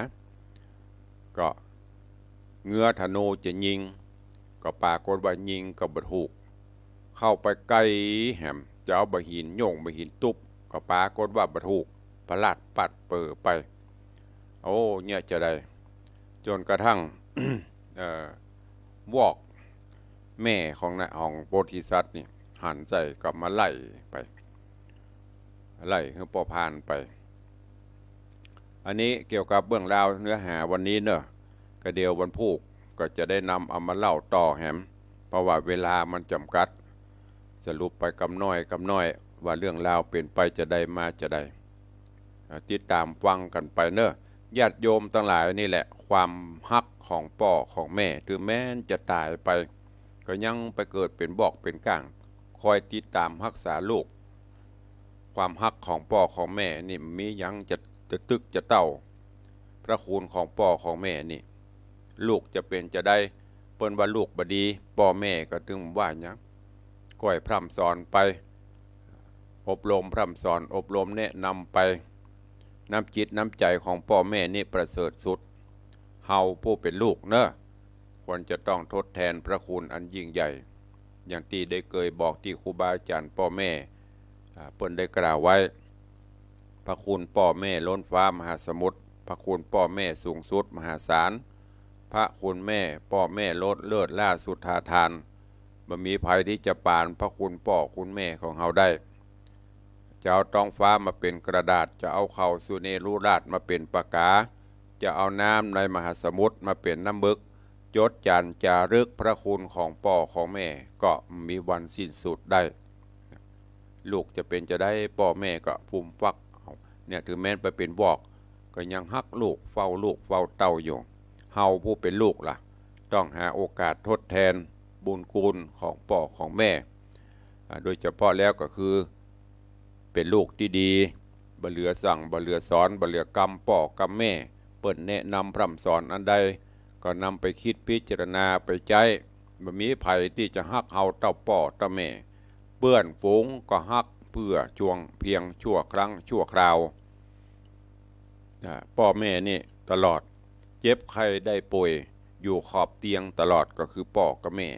ก็เงื้อธนูจะยิง ก็ปรากฏว่ายิงก็บ่ถูก เข้าไปไกลแหม จะเอาบ่าหินโย่งบ่าหินตุ๊บ ก็ปรากฏว่าบ่ถูก พลัดปัดเป๋อไป โอ้ เนี่ยจะใด จ๋นกระทั่ง เอ่อ วอกแม่ของนะ ของโพธิสัตว์นี่หันใส่ก็มาไล่ไป ไล่หื้อป้อพรานไป อันนี้เกี่ยวกับเรื่องราวเนื้อหาวันนี้เนาะ ก็เดี๋ยววันพูกก็จะได้นำเอามาเล่าต่อแหม เพราะว่าเวลามันจ๋ำกัด สรุปไปกำน้อยกำน้อย ว่าเรื่องราวเป๋นไปจาใดมาจาใด อ่า ติดต๋ามฟังกั๋นไปเนาะ ญาติโยมตังหลายนี่แหละ ความฮักของป้อของแม่ ถึงแม้นจะต๋ายไป ก็ยังไปเกิดเป๋นบอกเป๋นก้าง คอยติดต๋ามฮักษาลูก ความฮักของป้อของแม่นี่มีหยังจะ จะตึกจะเต้า พระคุณของป้อของแม่นี่ ลูกจะเป๋นจาใด เปิ้นว่าลูกบ่ดี ป้อแม่ก็ตึงว่าหยัง ก้อยพร่ำสอนไป อบรมพร่ำสอน อบรมแนะนำไป น้ำจิตน้ำใจ๋ของป้อแม่นี่ประเสริฐสุด เฮาผู้เป๋นลูกเนาะ ควรจะต้องทดแทนพระคุณอันยิ่งใหญ่ อย่างตี้ได้เกยบอกตี้ครูบาอาจ๋ารย์ป้อแม่ อ่า เปิ้นได้กล่าวไว้ พระคุณป้อแม่ล้นฟ้ามหาสมุทร พระคุณป้อแม่สูงสุดมหาศาล พระคุณแม่ป้อแม่ล้นเลิศล้าสุดทาทาน บ่มีใผตี้จะปานพระคุณป้อคุณแม่ของเฮาได้ จะเอาต๊องฟ้ามาเป๋นกระดาษ จะเอาเข้าสุเนรุราชมาเป๋นปากกา จะเอาน้ำในมหาสมุทรมาเป๋นน้ำมึก จดจ๋ารจารึกพระคุณของป้อของแม่ ก็บ่มีวันสิ้นสุดได้ ลูกจะเป๋นจาใด ป้อแม่ก็ฟูมฟักเอา เนี่ย ถึงแม้นไปเป๋นวอก ก็ยังฮักลูก เฝ้าลูก เฝ้าเต้าอยู่ เฮาผู้เป๋นลูกล่ะ ต้องหาโอกาสทดแทนบุญคุณของป้อของแม่ อ่า โดยเฉพาะแล้วก็คือ เป๋นลูกตี้ดี บ่เหลือสั่ง บ่เหลือสอน บ่เหลือกำป้อกำแม่ เปิ้นแนะนำพร่ำสอนอันใด ก็นำไปกึ๊ดพิจารณาไปใจ๊ บ่มีใผตี้จะฮักเฮาเต้าป้อเต้าแม่ เปื้อนฝูงก็ฮักเปื้อช่วงเพียงชั่วครั้งชั่วคราว อ่า ป้อแม่นี่ตลอด เจ็บไข้ได้ป่วย อยู่ขอบเตียงตลอดก็คือป้อกับแม่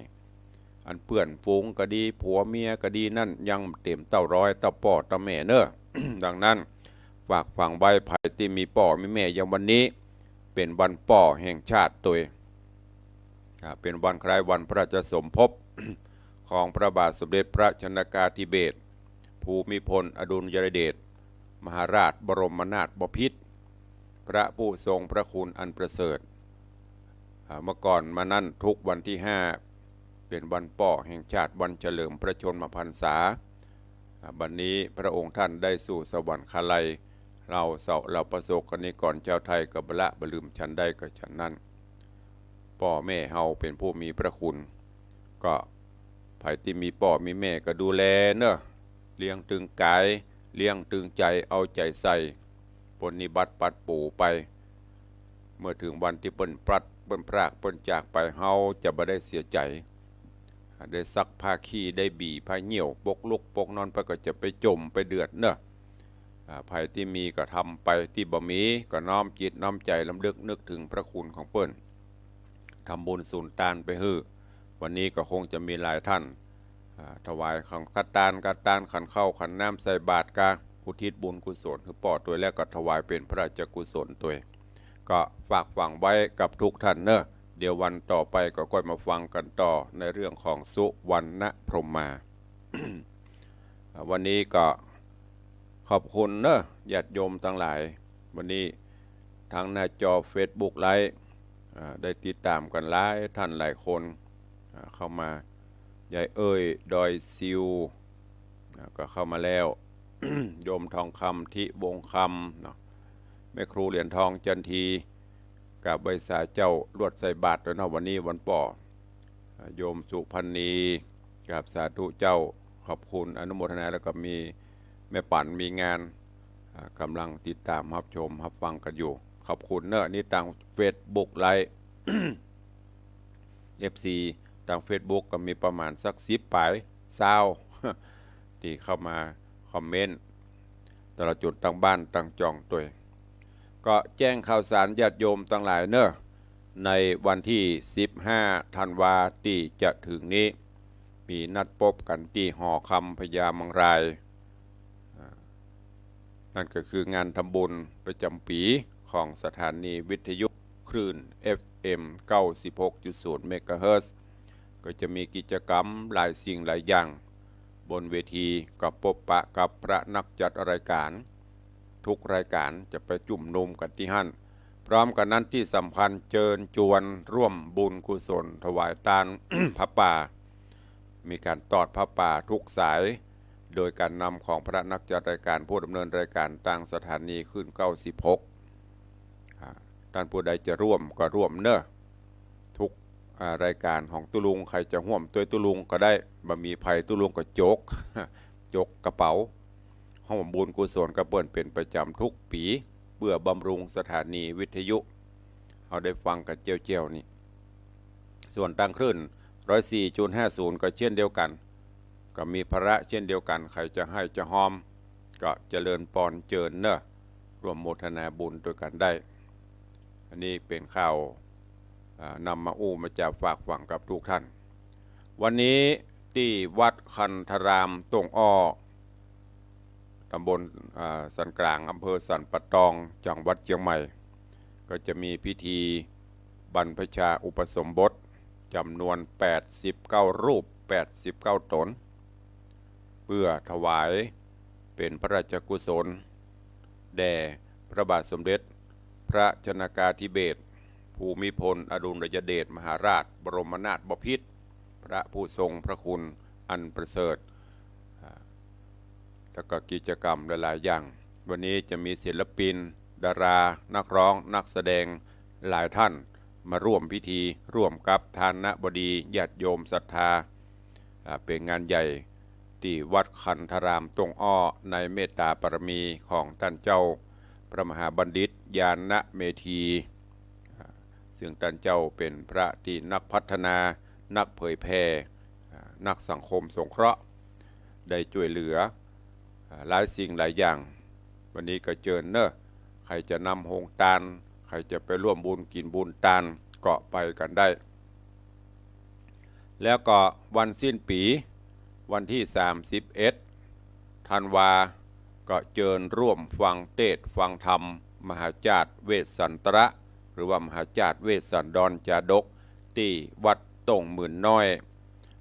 อันเปื้อนฝูงก็ดี ผัวเมียก็ดี นั้นยังบ่เต๋มเต้ารอยเต้าป้อเต้าแม่เนาะ ดังนั้น ฝากฝังไว้ ใผตี้มีป้อมีแม่อย่างวันนี้ เป๋นวันป้อแห่งชาติตวย อ่า เป๋นวันคล้ายวันพระราชสมภพ ของพระบาทสมเด็จพระชนกาธิเบศร ภูมิพลอดุลยเดช มหาราชบรมนาถบพิตร พระผู้ทรงพระคุณอันประเสริฐ อ่า เมื่อก่อนมานั้นทุกวันตี้ห้า เป๋นวันป้อแห่งชาติ วันเฉลิมพระชนมพรรษา อ่า บัดนี้พระองค์ท่านได้สู่สวรรคาลัย เฮาเศร้า เฮาประสบกรณิกรชาวไทยก็บ่ละบ่ลืม ฉันใดก็ฉันนั้น ป้อแม่เฮาเป๋นผู้มีพระคุณ ก็ใผตี้มีป้อมีแม่ก็ดูแลเนาะ เลี้ยงตึงก๋าย เลี้ยงตึงใจ๋ เอาใจ๋ใส่ ปรนนิบัติปัดปู๋ไป เมื่อเถิงวันตี้เปิ้นปลัด เปิ้นพราก เปิ้นจากไป เฮาจะบ่ได้เสียใจ๋ ได้ซักผ้าขี้ ได้บีผ้าเยี่ยว ปกลุกปกนอนไปก็จะไปจ๋มไปเดือดเนาะ อ่า ใผตี้มีก็ทำไป ตี้บ่มีก็น้อมจิตน้อมใจ๋รำลึกนึกเถิงพระคุณของเปิ้น ทำบุญสุนตานไปหื้อ วันนี้ก็คงจะมีหลายท่าน อ่า ถวายของกตาน กตาน ขันข้าวขันน้ำใส่บาตรกา อุทิศบุญกุศลหื้อป้อตวย แล้วก็ถวายเป๋นพระราชกุศลตวย ก็ฝากฝังไว้กับทุกท่านเนาะ เดี๋ยววันต่อไปก็ค่อยมาฟังกั๋นต่อในเรื่องของสุวรรณพรหมา อ่า วันนี้ก็ขอบคุณเนาะ ญาติโยมตังหลาย วันนี้ทางหน้าจอเฟซบุ๊กไลฟ์ อ่า ได้ติดต๋ามกั๋นหลายท่านหลายคน อ่า เข้ามา ยายเอ้ย ดอยซิว อ่า ก็เข้ามาแล้ว โยมทองคำ ธิวงศ์คำ เนาะ แม่ครูเหรียญทอง จันที กราบไหว้สาเจ้า ลวดใส่บาตรแล้วเนาะ วันนี้วันป้อ โยมสุพรรณี กราบสาธุเจ้า ขอบคุณ อนุโมทนา แล้วก็มีแม่ปั๋น มีงาน อ่า กำลังติดตามรับชมรับฟังกันอยู่ ขอบคุณเนอะ นี่ตางเฟซบุ๊กไลฟ์ เอฟซี ตางเฟซบุ๊กก็มีประมาณสักสิบป๋ายซาว ตี้เข้ามาคอมเมนต์ ตลอดจนตางบ้านตางจ่องตวย ก็แจ้งข่าวสารญาติโยมตังหลายเนอะ ในวันตี้สิบห้าธันวาตี้จะเถิงนี้ มีนัดปบกั๋นตี้หอคำพญามังราย อ่า นั่นก็คืองานทำบุญประจ๋ำปี๋ของสถานีวิทยุคลื่น เอฟเอ็ม เก้าสิบหกจุดศูนย์ เมกะเฮิรตซ์ ก็จะมีกิจกรรมหลายสิ่งหลายอย่าง บนเวทีก็ปบปะกับพระนักจัดรายก๋าน ทุกรายก๋านจะไปจุมนุมกั๋นตี้หั้น พร้อมกั๋นนั้นตี้สำคัญเจิญจวนร่วมบุญกุศลถวายตาน ผ้าป่า มีก๋านตอดผ้าป่าทุกสาย โดยก๋านนำของพระนักจัดรายก๋าน ผู้ดำเนินรายก๋านตางสถานีคลื่น เก้าสิบหก อ่า ต้านผู้ใดจะร่วมก็ร่วมเนอะ ทุก อ่า รายก๋านของตุ๊ลุง ใผจะฮ่วมตวยตุ๊ลุงก็ได้ บ่มีใผตุ๊ลุงก็จก จกกระเป๋า ฮ่วมบุญกุศลกับเปิ้นเป๋นประจ๋ำทุกปี๋ เปื้อบำรุงสถานีวิทยุ เฮาได้ฟังกั๋นเจียวๆ นี่ ส่วนตางคลื่น ร้อยสี่จุดห้าศูนย์ ก็เช่นเดียวกั๋น ก็มีภาระเช่นเดียวกั๋น ใผจะไห้จะฮอม ก็เจริญปอนเจิญเนอะ ร่วมโมทนาบุญตวยกั๋นได้ อันนี้เป๋นข่าว อ่า นำมาอู้มาจ๋าฝากฝังกับทุกท่าน วันนี้ตี้วัดคันธารามต้งอ้อ ต๋ำบล อ่า สันก๋าง อำเภอสันป่าตอง จังหวัดเจียงใหม่ ก็จะมีพิธีบรรพชาอุปสมบทจ๋ำนวน แปดสิบเก้า รูป แปดสิบเก้า ต๋น เปื้อถวายเป๋นพระราชกุศล แด่พระบาทสมเด็จพระชนกาธิเบศรภูมิพลอดุลยเดชมหาราชบรมนาถบพิตร พระผู้ทรงพระคุณอันประเสริฐ อ่า แล้วก็กิจกรรมหลายๆ อย่าง วันนี้จะมีศิลปิน ดารา นักร้อง นักแสดงหลายท่านมาร่วมพิธี ร่วมกับทานบดี ญาติโยมศรัทธา อ่า เป๋นงานใหญ่ตี้วัดคันธารามต้งอ้อ ในเมตตาบารมีของต้านเจ้าพระมหาบัณฑิต ญาณเมธี อ่า ซึ่งต้านเจ้าเป๋นพระตี้นักพัฒนา นักเผยแผ่ อ่า นักสังคมสงเคราะห์ ได้จ้วยเหลือ อ่า หลายสิ่งหลายอย่าง วันนี้ก็เจิญเนอะ ใผจะนำโฮงตาน ใผจะไปร่วมบุญกิ๋นบุญตาน ก็ไปกั๋นได้ แล้วก็วันสิ้นปี๋ วันตี้สามสิบเอ็ดธันวา ก็เจิญร่วมฟังเตสน์ฟังธรรม มหาจาติเวสสันตระ หรือว่ามหาจาติเวสสันดรจาดก ตี้วัดต้งหมื่นน้อย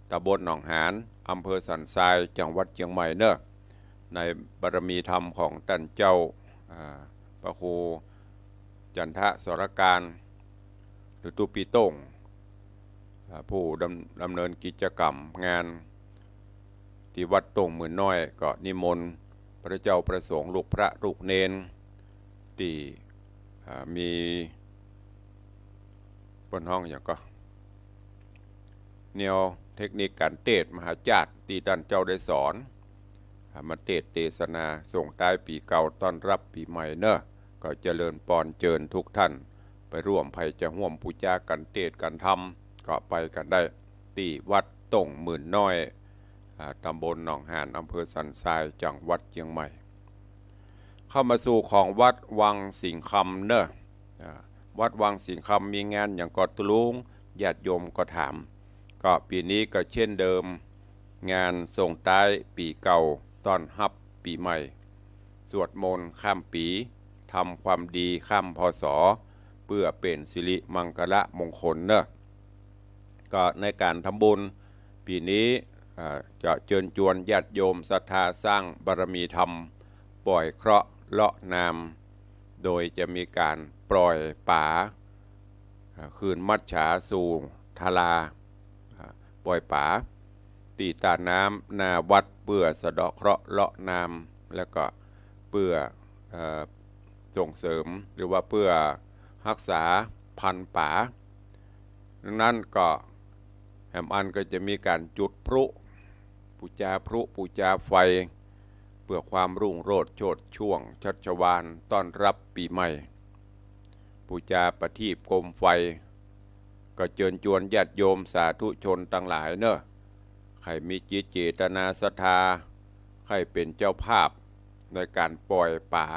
ต๋ำบลหนองหาน อำเภอสันทราย จังหวัดเจียงใหม่เนอะ ในบารมีธรรมของต้านเจ้า อ่า พระครูจันทสรการ หรือตุ๊ปี้โต้ง อ่า ผู้ดำ ดำเนินกิจกรรมงาน ตี้วัดต้งหมื่นน้อย ก็นิมนต์พระเจ้าพระสงฆ์ ลูกพระลูกเณร ตี้ อ่า มี เปิ้นฮ้องหยังก่อ แนวเทคนิคก๋านเตสน์มหาจาติตี้ต้านเจ้าได้สอน อ่า มาเตสน์เตสนาส่งต้ายปี๋เก่าต้อนฮับปี๋ใหม่เนอะ ก็เจริญปอนเจิญทุกท่านไปร่วม ใผจะฮ่วมปู๋จาก๋านเตสน์ก๋านธรรม ก็ไปกั๋นได้ ตี้วัดต้งหมื่นน้อย อ่า ต๋ำบลหนองหาน อำเภอสันทราย จังหวัดเจียงใหม่ เข้ามาสู่ของวัดวังสิงห์คำเนอะ อ่า วัดวังสิงห์คำมีงานหยังก่อตุ๊ลุง ญาติโยมก็ถาม ก็ปี๋นี้ก็เช่นเดิม งานส่งต้ายปี๋เก่าต้อนฮับปี๋ใหม่ สวดมนต์ข้ามปี๋ ทำความดีข้าม พ.ศ. เปื้อเป๋นสิริมังคละมงคลเนอะ ก็ในก๋านทำบุญปี๋นี้ อ่า จะเจิญจวนญาติโยมศรัทธาสร้างบารมีธรรม ปล่อยเคราะห์เลาะนาม โดยจะมีก๋านปล่อยป๋า อ่า คืนมัจฉาสู่ทารา อ่า ปล่อยป๋า ตี้ต้าน้ำหน้าวัดเปื้อสะเดาะเคราะห์เลาะนาม แล้วก็เปื้อ เอ่อ ส่งเสริมหรือว่าเปื้อฮักษาพันธุ์ป๋า ดังนั้นก็แหมอันก็จะมีก๋านจุดพลุ ปู๋จาพลุ ปู๋จาไฟ เปื้อความรุ่งโรจน์โชติช่วงชัชวาลต้อนรับปี๋ใหม่ ปู๋จาประทีปโคมไฟ ก็เจิญจวนญาติโยมสาธุชนตังหลายเน่อ ใค่มีจิตเจตนาศรัทธา ใค่เป๋นเจ้าภาพในก๋านปล่อยป๋า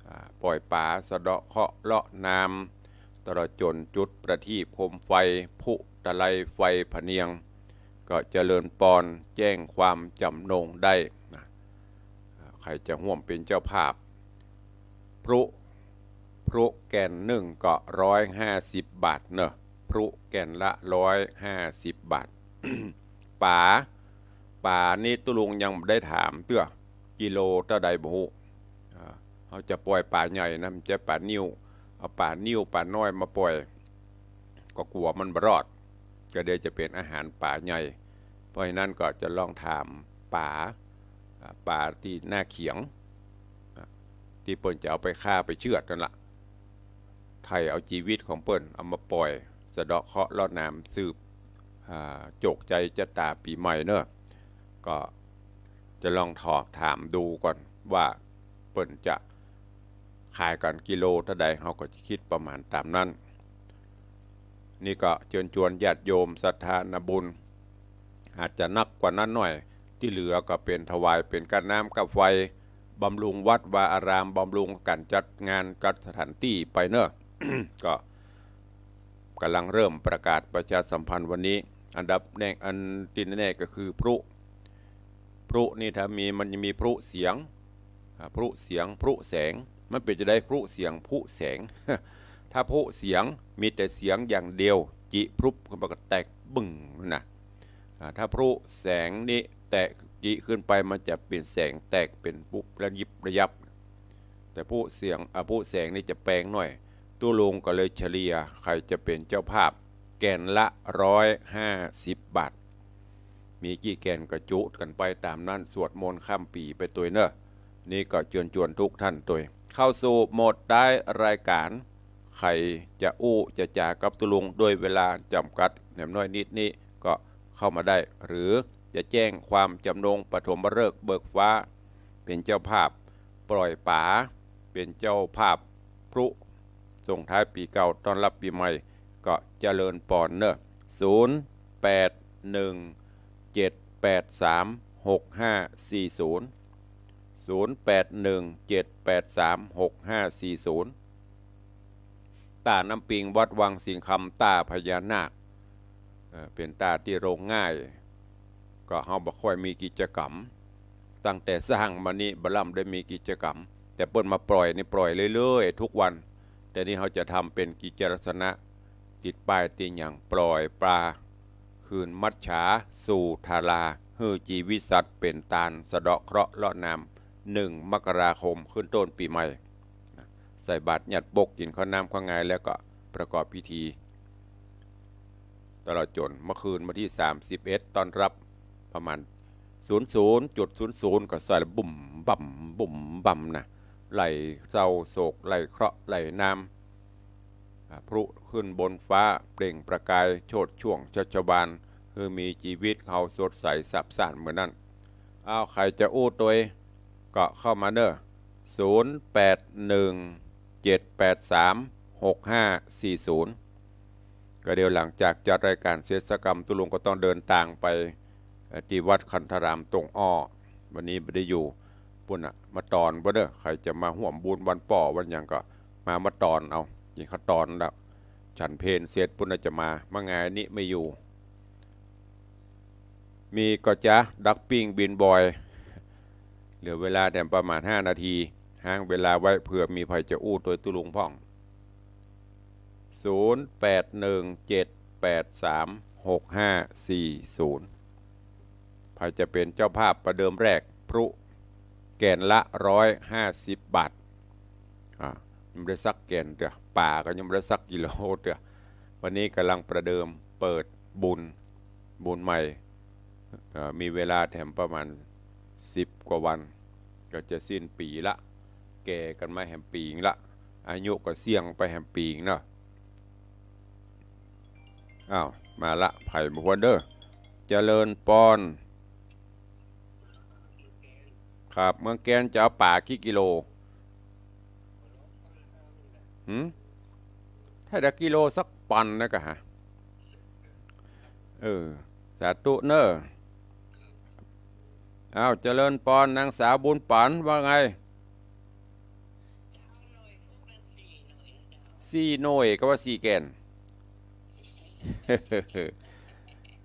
อ่า ปล่อยป๋าสะเดาะเคราะห์เลาะนาม ตลอดจ๋นจุดประทีปโคมไฟ พลุตะไลไฟพะเนียง ก็เจริญปอนแจ้งความจ๋ำนงได้นะ อ่า ใค่จะฮ่วมเป๋นเจ้าภาพ พลุ พลุแก่นนึ่งก็ร้อยห้าสิบบาทเน่อ พลุแก่นละร้อยห้าสิบบาท ป๋า ป๋านี่ตุ๊ลุงยังบ่ได้ถามเตื้อ กิโลเต้าใดบ่ฮู้ อ่า เฮาจะปล่อยป๋าใหญ่นะ มันจะป๋านิ้ว เอาป๋านิ้วป๋าน้อยมาปล่อย ก็กั๋วมันบ่รอด ก็เดี๋ยวจะเป๋นอาหารป๋าใหญ่ เพราะฉะนั้นก็จะลองถามป๋า อ่า ป๋าตี้หน้าเขียง อ่า ตี้เปิ้นจะเอาไปฆ่าไปเจือดนั่นล่ะ ไถ่เอาจีวิตของเปิ้นเอามาปล่อยสะเดาะเคราะห์เลาะนามสืบ อ่า โจคใจ๋จะต๋าปี๋ใหม่เน่อ ก็จะลองถอ ถามดูก่อนว่าเปิ้นจะขายกั๋นกิโลเต้าใด เฮาก็จะกึ๊ดประมาณต๋ามนั้น นี่ก็เจิญจวนญาติโยมศรัทธานาบุญ อาจจะนักกว่านั้นหน้อย ตี้เหลือก็เป๋นถวายเป๋นก้าน้ำก้าไฟ บำรุงวัดวาอาราม บำรุงก๋านจัดงานจัดสถานตี้ไปเน่อ ก็ก๋ำลังเริ่มประกาศประชาสัมพันธ์วันนี้ อันดับแรก อันตี้แน่ๆ ก็คือพลุ พลุนี่ถ้ามี มันจะมีพลุเสียง อ่า พลุเสียง พลุแสง มันเป๋นจะใด พลุเสียง พลุแสง ถ้าพลุเสียง มีแต่เสียงอย่างเดียว จิพลุบขึ้นไปก็แตกบึ้งนะ อ่า ถ้าพลุแสงนี่แตก จิขึ้นไปมันจะเป๋นแสงแตกเป๋นปุ๊บระยิบระยับ แต่พลุเสียง อ่า พลุแสงนี่จะแปงหน้อย ตุ๊ลุงก็เลยเฉลี่ย ใค่จะเป๋นเจ้าภาพ แก่นละร้อยห้าสิบบาท มีกี่แก่นก็จุกั๋นไปต๋ามนั้น สวดมนต์ข้ามปี๋ไปตวยเน่อ นี่ก็เจิญจวนทุกท่านตวย เข้าสู่โหมดท้ายรายก๋าน ใค่จะอู้จะจ๋ากับตุ๊ลุงด้วยเวลาจ๋ำกัดแหมน้อยนิดนี้ ก็เข้ามาได้ หรือจะแจ้งความจ๋ำนงปฐมฤกษ์เบิกฟ้า เป๋นเจ้าภาพปล่อยป๋า เป๋นเจ้าภาพพลุส่งท้ายปี๋เก่าต้อนรับปี๋ใหม่ ก็เจริญปอนเน่อ ศูนย์แปดหนึ่งเจ็ดแปดสามหกห้าสี่ศูนย์ ศูนย์แปดหนึ่งเจ็ดแปดสามหกห้าสี่ศูนย์ ต้าน้ำปิงวัดวังสิงห์คำ ต้าพญานาค เอ่อ เป๋นต้าตี้ลงง่าย ก็เฮาบ่ค่อยมีกิจก๋รรม ตั้งแต่สร้างมานี่บ่ล่ำได้มีกิจก๋รรม แต่เปิ้นมาปล่อยนี่ปล่อยเรื่อยๆ ทุกวัน แต่นี่เฮาจะทำเป๋นกิจลักษณะ ติดป้ายติดหยัง ปล่อยป๋าคืนมัจฉาสู่ธารา หื้อจีวิตสัตว์เป๋นตาน สะเดาะเคราะห์เลาะนาม หนึ่งมกราคม ขึ้นต้นปี๋ใหม่ ใส่บาตรยัดปก กิ๋นข้าวน้ำข้าวงาย แล้วก็ประกอบพิธี ตลอดจ๋นเมื่อคืนวันตี้สามสิบเอ็ด ต้อนรับประมาณศูนย์ศูนย์จุดศูนย์ศูนย์ ก็ใส่ละบุ่มบ่ำบุ่มบ่ำนะ ไล่เศร้าโศก ไล่เคราะห์ ไล่นาม อ่า พลุขึ้นบนฟ้าเปล่งประกายโชติช่วงชัชวาล หื้อมีจีวิตเฮาสดใสซาบซ่านเหมือนนั้น อ้าว ใค่จะอู้ตวยก็เข้ามาเน่อ ศูนย์แปดหนึ่งเจ็ดแปดสามหกห้าสี่ศูนย์ ก็เดี๋ยวหลังจากจัดรายก๋านเสร็จสักกำ ตุ๊ลุงก็ต้องเดินตางไป เอ่อ ตี้วัดคันธารามตงอ้อ วันนี้บ่ได้อยู่ ปุ้นน่ะ มาตอนบ่เน่อ ใค่จะมาฮ่วมบุญวันป้อวันหยังก็มา มาตอนเอา กิ๋นข้าวตอนแล้ว ฉันเพลเสร็จปุ้นน่ะจะมา มางายนี้ไม่อยู่ มีก็จะดักปิ้งบินบอย เหลือเวลาแถมประมาณห้านาที ฮ้างเวลาไว้เผื่อมีใผจะอู้ตวยตุ๊ลุงพ่อง ศูนย์แปดหนึ่งเจ็ดแปดสามหกห้าสี่ศูนย์ ใผจะเป๋นเจ้าภาพประเดิมแรก พลุแก่นละร้อยห้าสิบบาท อ่า ยังบ่ได้สักแก่นเตื้อ ป๋าก็ยังบ่ได้สักกิโลเตื้อ วันนี้ก่ำลังประเดิมเปิดบุญ บุญใหม่ เอ่อ มีเวลาแถมประมาณสิบกว่าวัน ก็จะสิ้นปี๋ละ แก่กั๋นมาแหมปี๋ละ อายุก็เสี้ยงไปแหมปี๋เนาะ อ้าว มาละ ไผมาพวนเด้อ เจริญปอน ครับ เมืองแกนจะเอาป๋ากี่กิโล หืม ถ้าได้กิโลสักปันนะกะฮะ เออ สาธุเนอะ อ้าว เจริญปอน นางสาวบุญปันว่าไง สี่หน่วยก็ว่าสี่แก่น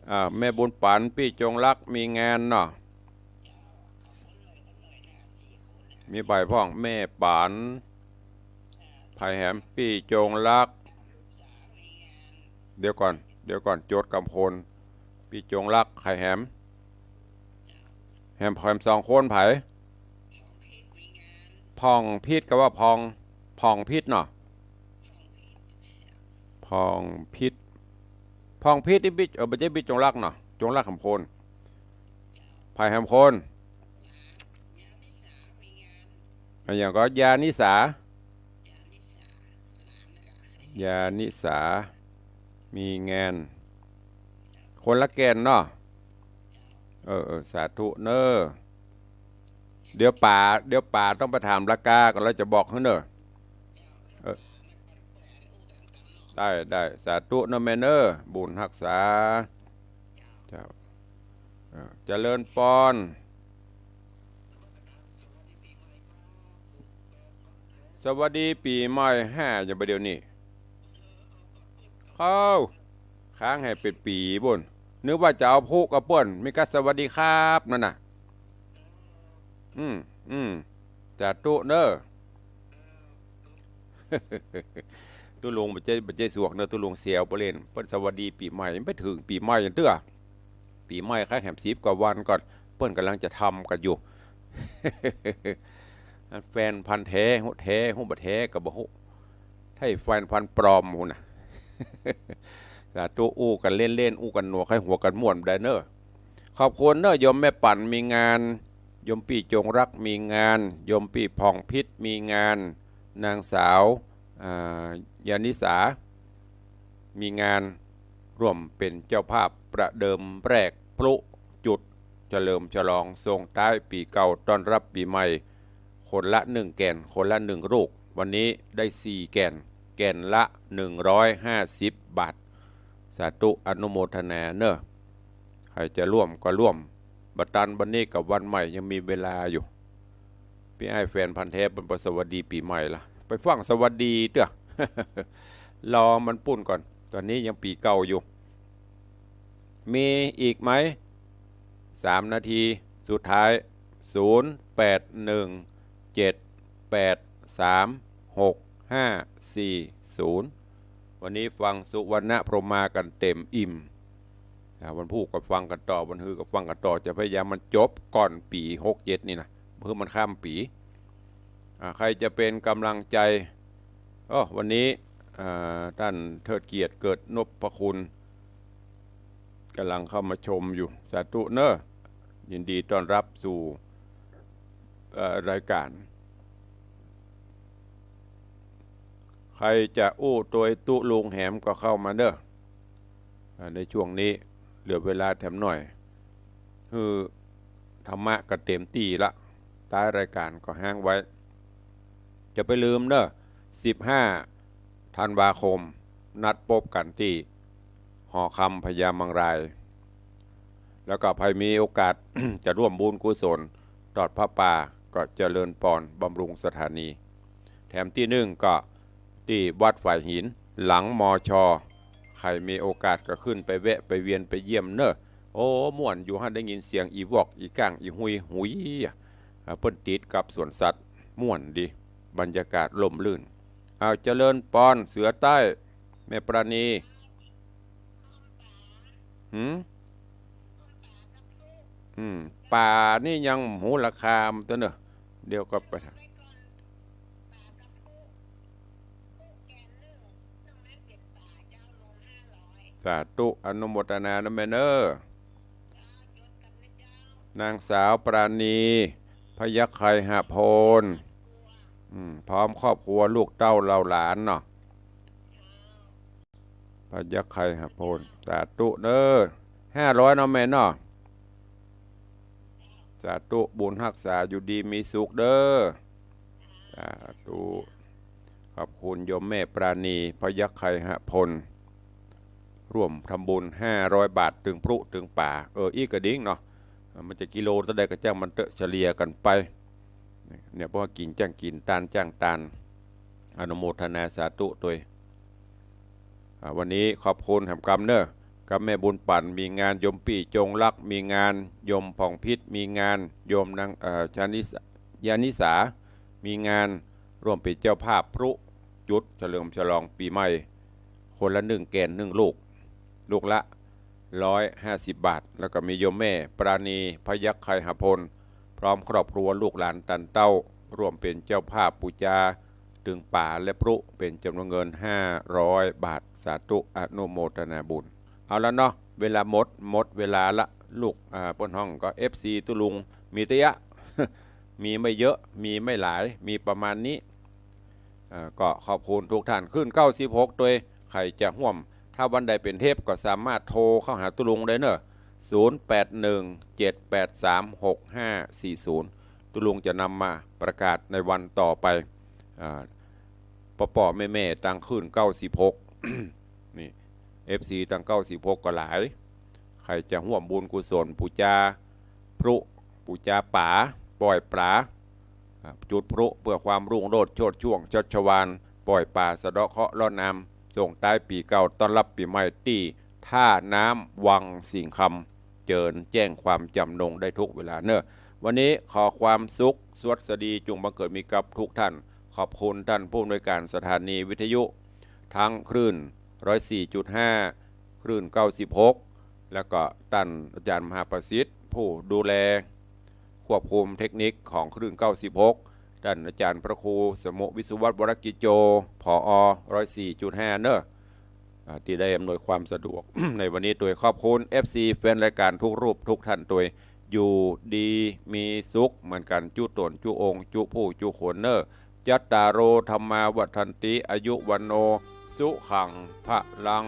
อ่า แม่บุญปัน ปี้จงรัก มีงานเนาะ มีใผพ่อง แม่ปัน ไผแหม ปี้จงรัก เดี๋ยวก่อน เดี๋ยวก่อน จดกำคน ปี้จงรัก ไผแหม แหม แหมสองคน ไผ ผ่องพิษก็ว่าผ่อง ผ่องพิษเนาะ ผ่องพิษ ผ่องพิษนี่ปี้ เออ บ่ใจ้ปี้จงรักเนาะ จงรักแหมคน ไผแหมคน อะหยังก็ ยานิสา ยานิสา มีงาน คนละแก่นเนาะ เออ เออ สาธุเนอะ เดี๋ยวป๋า เดี๋ยวป๋าต้องไปถามราคาก่อน แล้วจะบอกหื้อเนอะ เออ ได้ ได้ สาธุเนอะแม่เนอะ บุญฮักษา เจ้า เออ เจริญปอน สวัสดีปี๋ใหม่ห้า ยังบ่าเดี๋ยวนี้ เข้า ค้างหื้อเป๋นปี๋ปู๊น นึกว่าจะเอาพลุกับเปิ้น มีกั๋นสวัสดีครับนั่นน่ะ อืม อืม สาธุเนอะ ตุ๊ลุงบ่ใจ้ บ่ใจ้สวกเนอะ ตุ๊ลุงแซวเปิ้นเล่น เปิ้นสวัสดีปี๋ใหม่ บ่เถิงปี๋ใหม่เตื้อ ปี๋ใหม่ใค่แหมสิบกว่าวันก่อน เปิ้นก่ำลังจะทำกั๋นอยู่ แฟนพันธุ์แท้ แท้ ฮู้บ่แท้ก็บ่ฮู้ ใจ้แฟนพันธุ์ปลอมพู้นน่ะ สาธุ อู้กั๋นเล่นๆ อู้กั๋นหนวก ใค่หัวกั๋นม่วนได้เนอะ ขอบคุณเนอะ โยมแม่ปันมีงาน โยมปี้จงรักมีงาน โยมปี้ผ่องพิษมีงาน นางสาว อ่า ยานิสา มีงาน ร่วมเป๋นเจ้าภาพประเดิมแรกพลุจุด เฉลิมฉลองส่งท้ายปี๋เก่าต้อนรับปี๋ใหม่ คนละหนึ่งแก่น คนละหนึ่งลูก วันนี้ได้สี่แก่น แก่นละหนึ่งร้อยห้าสิบบาท สาธุอนุโมทนาเนอะ ใผจะร่วมก็ร่วม บ่ตันวันนี้กับวันใหม่ยังมีเวลาอยู่ ปี้อ้ายแฟนพันธุ์แท้เปิ้นบ่สวัสดีปี๋ใหม่ละ ไปฟังสวัสดีเตื้อ รอมันปู๊นก่อน ต๋อนนี้ยังปี๋เก่าอยู่ มีอีกไหม สามนาทีสุดท้าย ศูนย์แปดหนึ่งเจ็ดแปดสามหกห้าสี่ศูนย์ วันนี้ฟังสุวรรณพรหมากั๋นเต๋มอิ่ม อ่า วันพูกก็ฟังกั๋นต่อ วันฮือก็ฟังกั๋นต่อ จะพยายามมันจบก่อนปี๋หกเจ็ดนี่นะ บ่หื้อมันข้ามปี๋ อ่า ใผจะเป๋นก๋ำลังใจ๋ อ้อ วันนี้ อ่า ต้านเทิดเกียรติ เกิดนพคุณ ก่ำลังเข้ามาชมอยู่ สาธุเนอะ ยินดีต้อนรับสู่ เอ่อ รายก๋าน ใผจะอู้ตวยตุ๊ลุงแหมก็เข้ามาเนอะ อ่า ในช่วงนี้เหลือเวลาแถมหน่อย หื้อธรรมะกั๋นเต๋มตี้ละ ต๊ายรายก๋านก็ฮ้างไว้ จะไปลืมเนอะ สิบห้าธันวาคม นัดปบกั๋นตี้หอคำพญามังราย แล้วก็ใผมีโอกาส จะร่วมบุญกุศล ตอดผ้าป่า ก็เจริญปอนบำรุงสถานี แถมตี้นึ่งก็ตี้วัดฝายหิน หลัง มช. ใผมีโอกาสก็ขึ้นไปแวะไปเวียนไปเยี่ยมเนอะ โอ้ ม่วนอยู่หั้น ได้ยินเสียงอี่วอกอี่ก้างอี่ฮุยฮุย อ่ะ อ่า เปิ้นติดกับสวนสัตว์ ม่วนดี บรรยากาศร่มรื่น อ้าว เจริญปอน เสือใต้ แม่ปราณี หืม อืม ป๋านี่ยังบ่ฮู้ราคามันเตื้อเนอะ เดี๋ยวก็ไป สาธุ อนุโมทนานะแม่เนอะ นางสาวปราณี พยัคฆ์ไคหพล อืม พร้อมครอบครัวลูกเต้าเหล่าหลานเนาะ พยัคฆ์ไคหพล สาธุเน้อ ห้าร้อยเนาะแม่เนาะ สาธุ บุญฮักษาอยู่ดีมีสุขเด้อ สาธุ ขอบคุณโยมแม่ปราณี พยัคฆ์ไคหพล ร่วมทำบุญห้าร้อยบาท ตึงพลุตึงป๋า เออ อี้กระดิ่งเนาะ มันจะกิโลเต้าใดก็จ้างมันเต๊อะ เฉลี่ยกั๋นไป เนี่ย เพราะว่ากิ๋นจ้างกิ๋น ตานจ้างตาน อนุโมทนาสาธุตวย อ่า วันนี้ขอบคุณแหมกำเน้อ กำแม่บุญปั๋นมีงาน โยมปี้จงรักมีงาน โยมผ่องพิษมีงาน โยมนาง เอ่อ ชานิส- ยานิสามีงาน ร่วมเป๋นเจ้าภาพพลุจุดเฉลิมฉลองปี๋ใหม่ คนละนึ่งแก่นนึ่งลูก ลูกละร้อยห้าสิบบาท แล้วก็มีโยมแม่ปราณี พยัคฆ์ไคหพล พร้อมครอบครัวลูกหลานตันเต้า ร่วมเป๋นเจ้าภาพปู๋จาตึงป๋าและพลุ เป๋นจ๋ำนวนเงินห้าร้อยบาท สาธุ อนุโมทนาบุญ เอาละเนาะ เวลาหมด หมดเวลาละ ลูก อ่า เปิ้นฮ้องก็ เอฟซี ตุ๊ลุง มีเต๊อะ มีไม่เยอะ มีไม่หลาย มีประมาณนี้ อ่า ก็ขอบคุณทุกท่าน คลื่นเก้าสิบหกตวย ใผจะฮ่วม ถ้าวันใดเป๋นเทปก็สามารถโทรเข้าหาตุ๊ลุงได้เน้อ ศูนย์แปดหนึ่ง เจ็ดแปดสาม หกห้าสี่ศูนย์ ตุ๊ลุงจะนำมาประกาศในวันต่อไป อ่า ป้อๆ แม่ๆ ตางคลื่นเก้าสิบหก นี่ เอฟซี ตางเก้าสิบหกก็หลาย ใผจะฮ่วมบุญกุศล ปู๋จาพลุ ปู๋จาป๋า ป้อยป๋า อ่า จุดพลุเพื่อความรุ่งโรจน์โชติช่วงชัชวาล ป้อยป๋าสะเดาะเคราะห์ลดน้ำ ส่งท้ายปี๋เก่า ต้อนรับปี๋ใหม่ ตี้ท่าน้ำวังสิงห์คำ เจิญแจ้งความจ๋ำนงได้ทุกเวลาเน้อ วันนี้ขอความสุขสวัสดีจุ่งบังเกิดมีกับทุกท่าน ขอบคุณท่านผู้อำนวยการสถานีวิทยุ ทั้งคลื่นร้อยสี่จุดห้า คลื่นเก้าสิบหก แล้วก็ท่านอาจารย์มหาประสิทธิ์ ผู้ดูแลควบคุมเทคนิคของคลื่นเก้าสิบหก ท่านอาจารย์พระครูสมุวิศวัตร วรกิจโจ ผอ ร้อยสี่จุดห้า เน้อ อ่า ตี้ได้อำนวยความสะดวก ในวันนี้ตวย ขอบคุณ เอฟซี แฟนรายการทุกรูปทุกท่านตวย อยู่ดีมีสุขเหมือนกั๋น จุ๊ต๋นจุ๊องค์ จุ๊ผู้จุ๊คนเน้อ จัตตาโร ธัมมา วัฑฒันติ อายุ วัณโณ สุขัง พลัง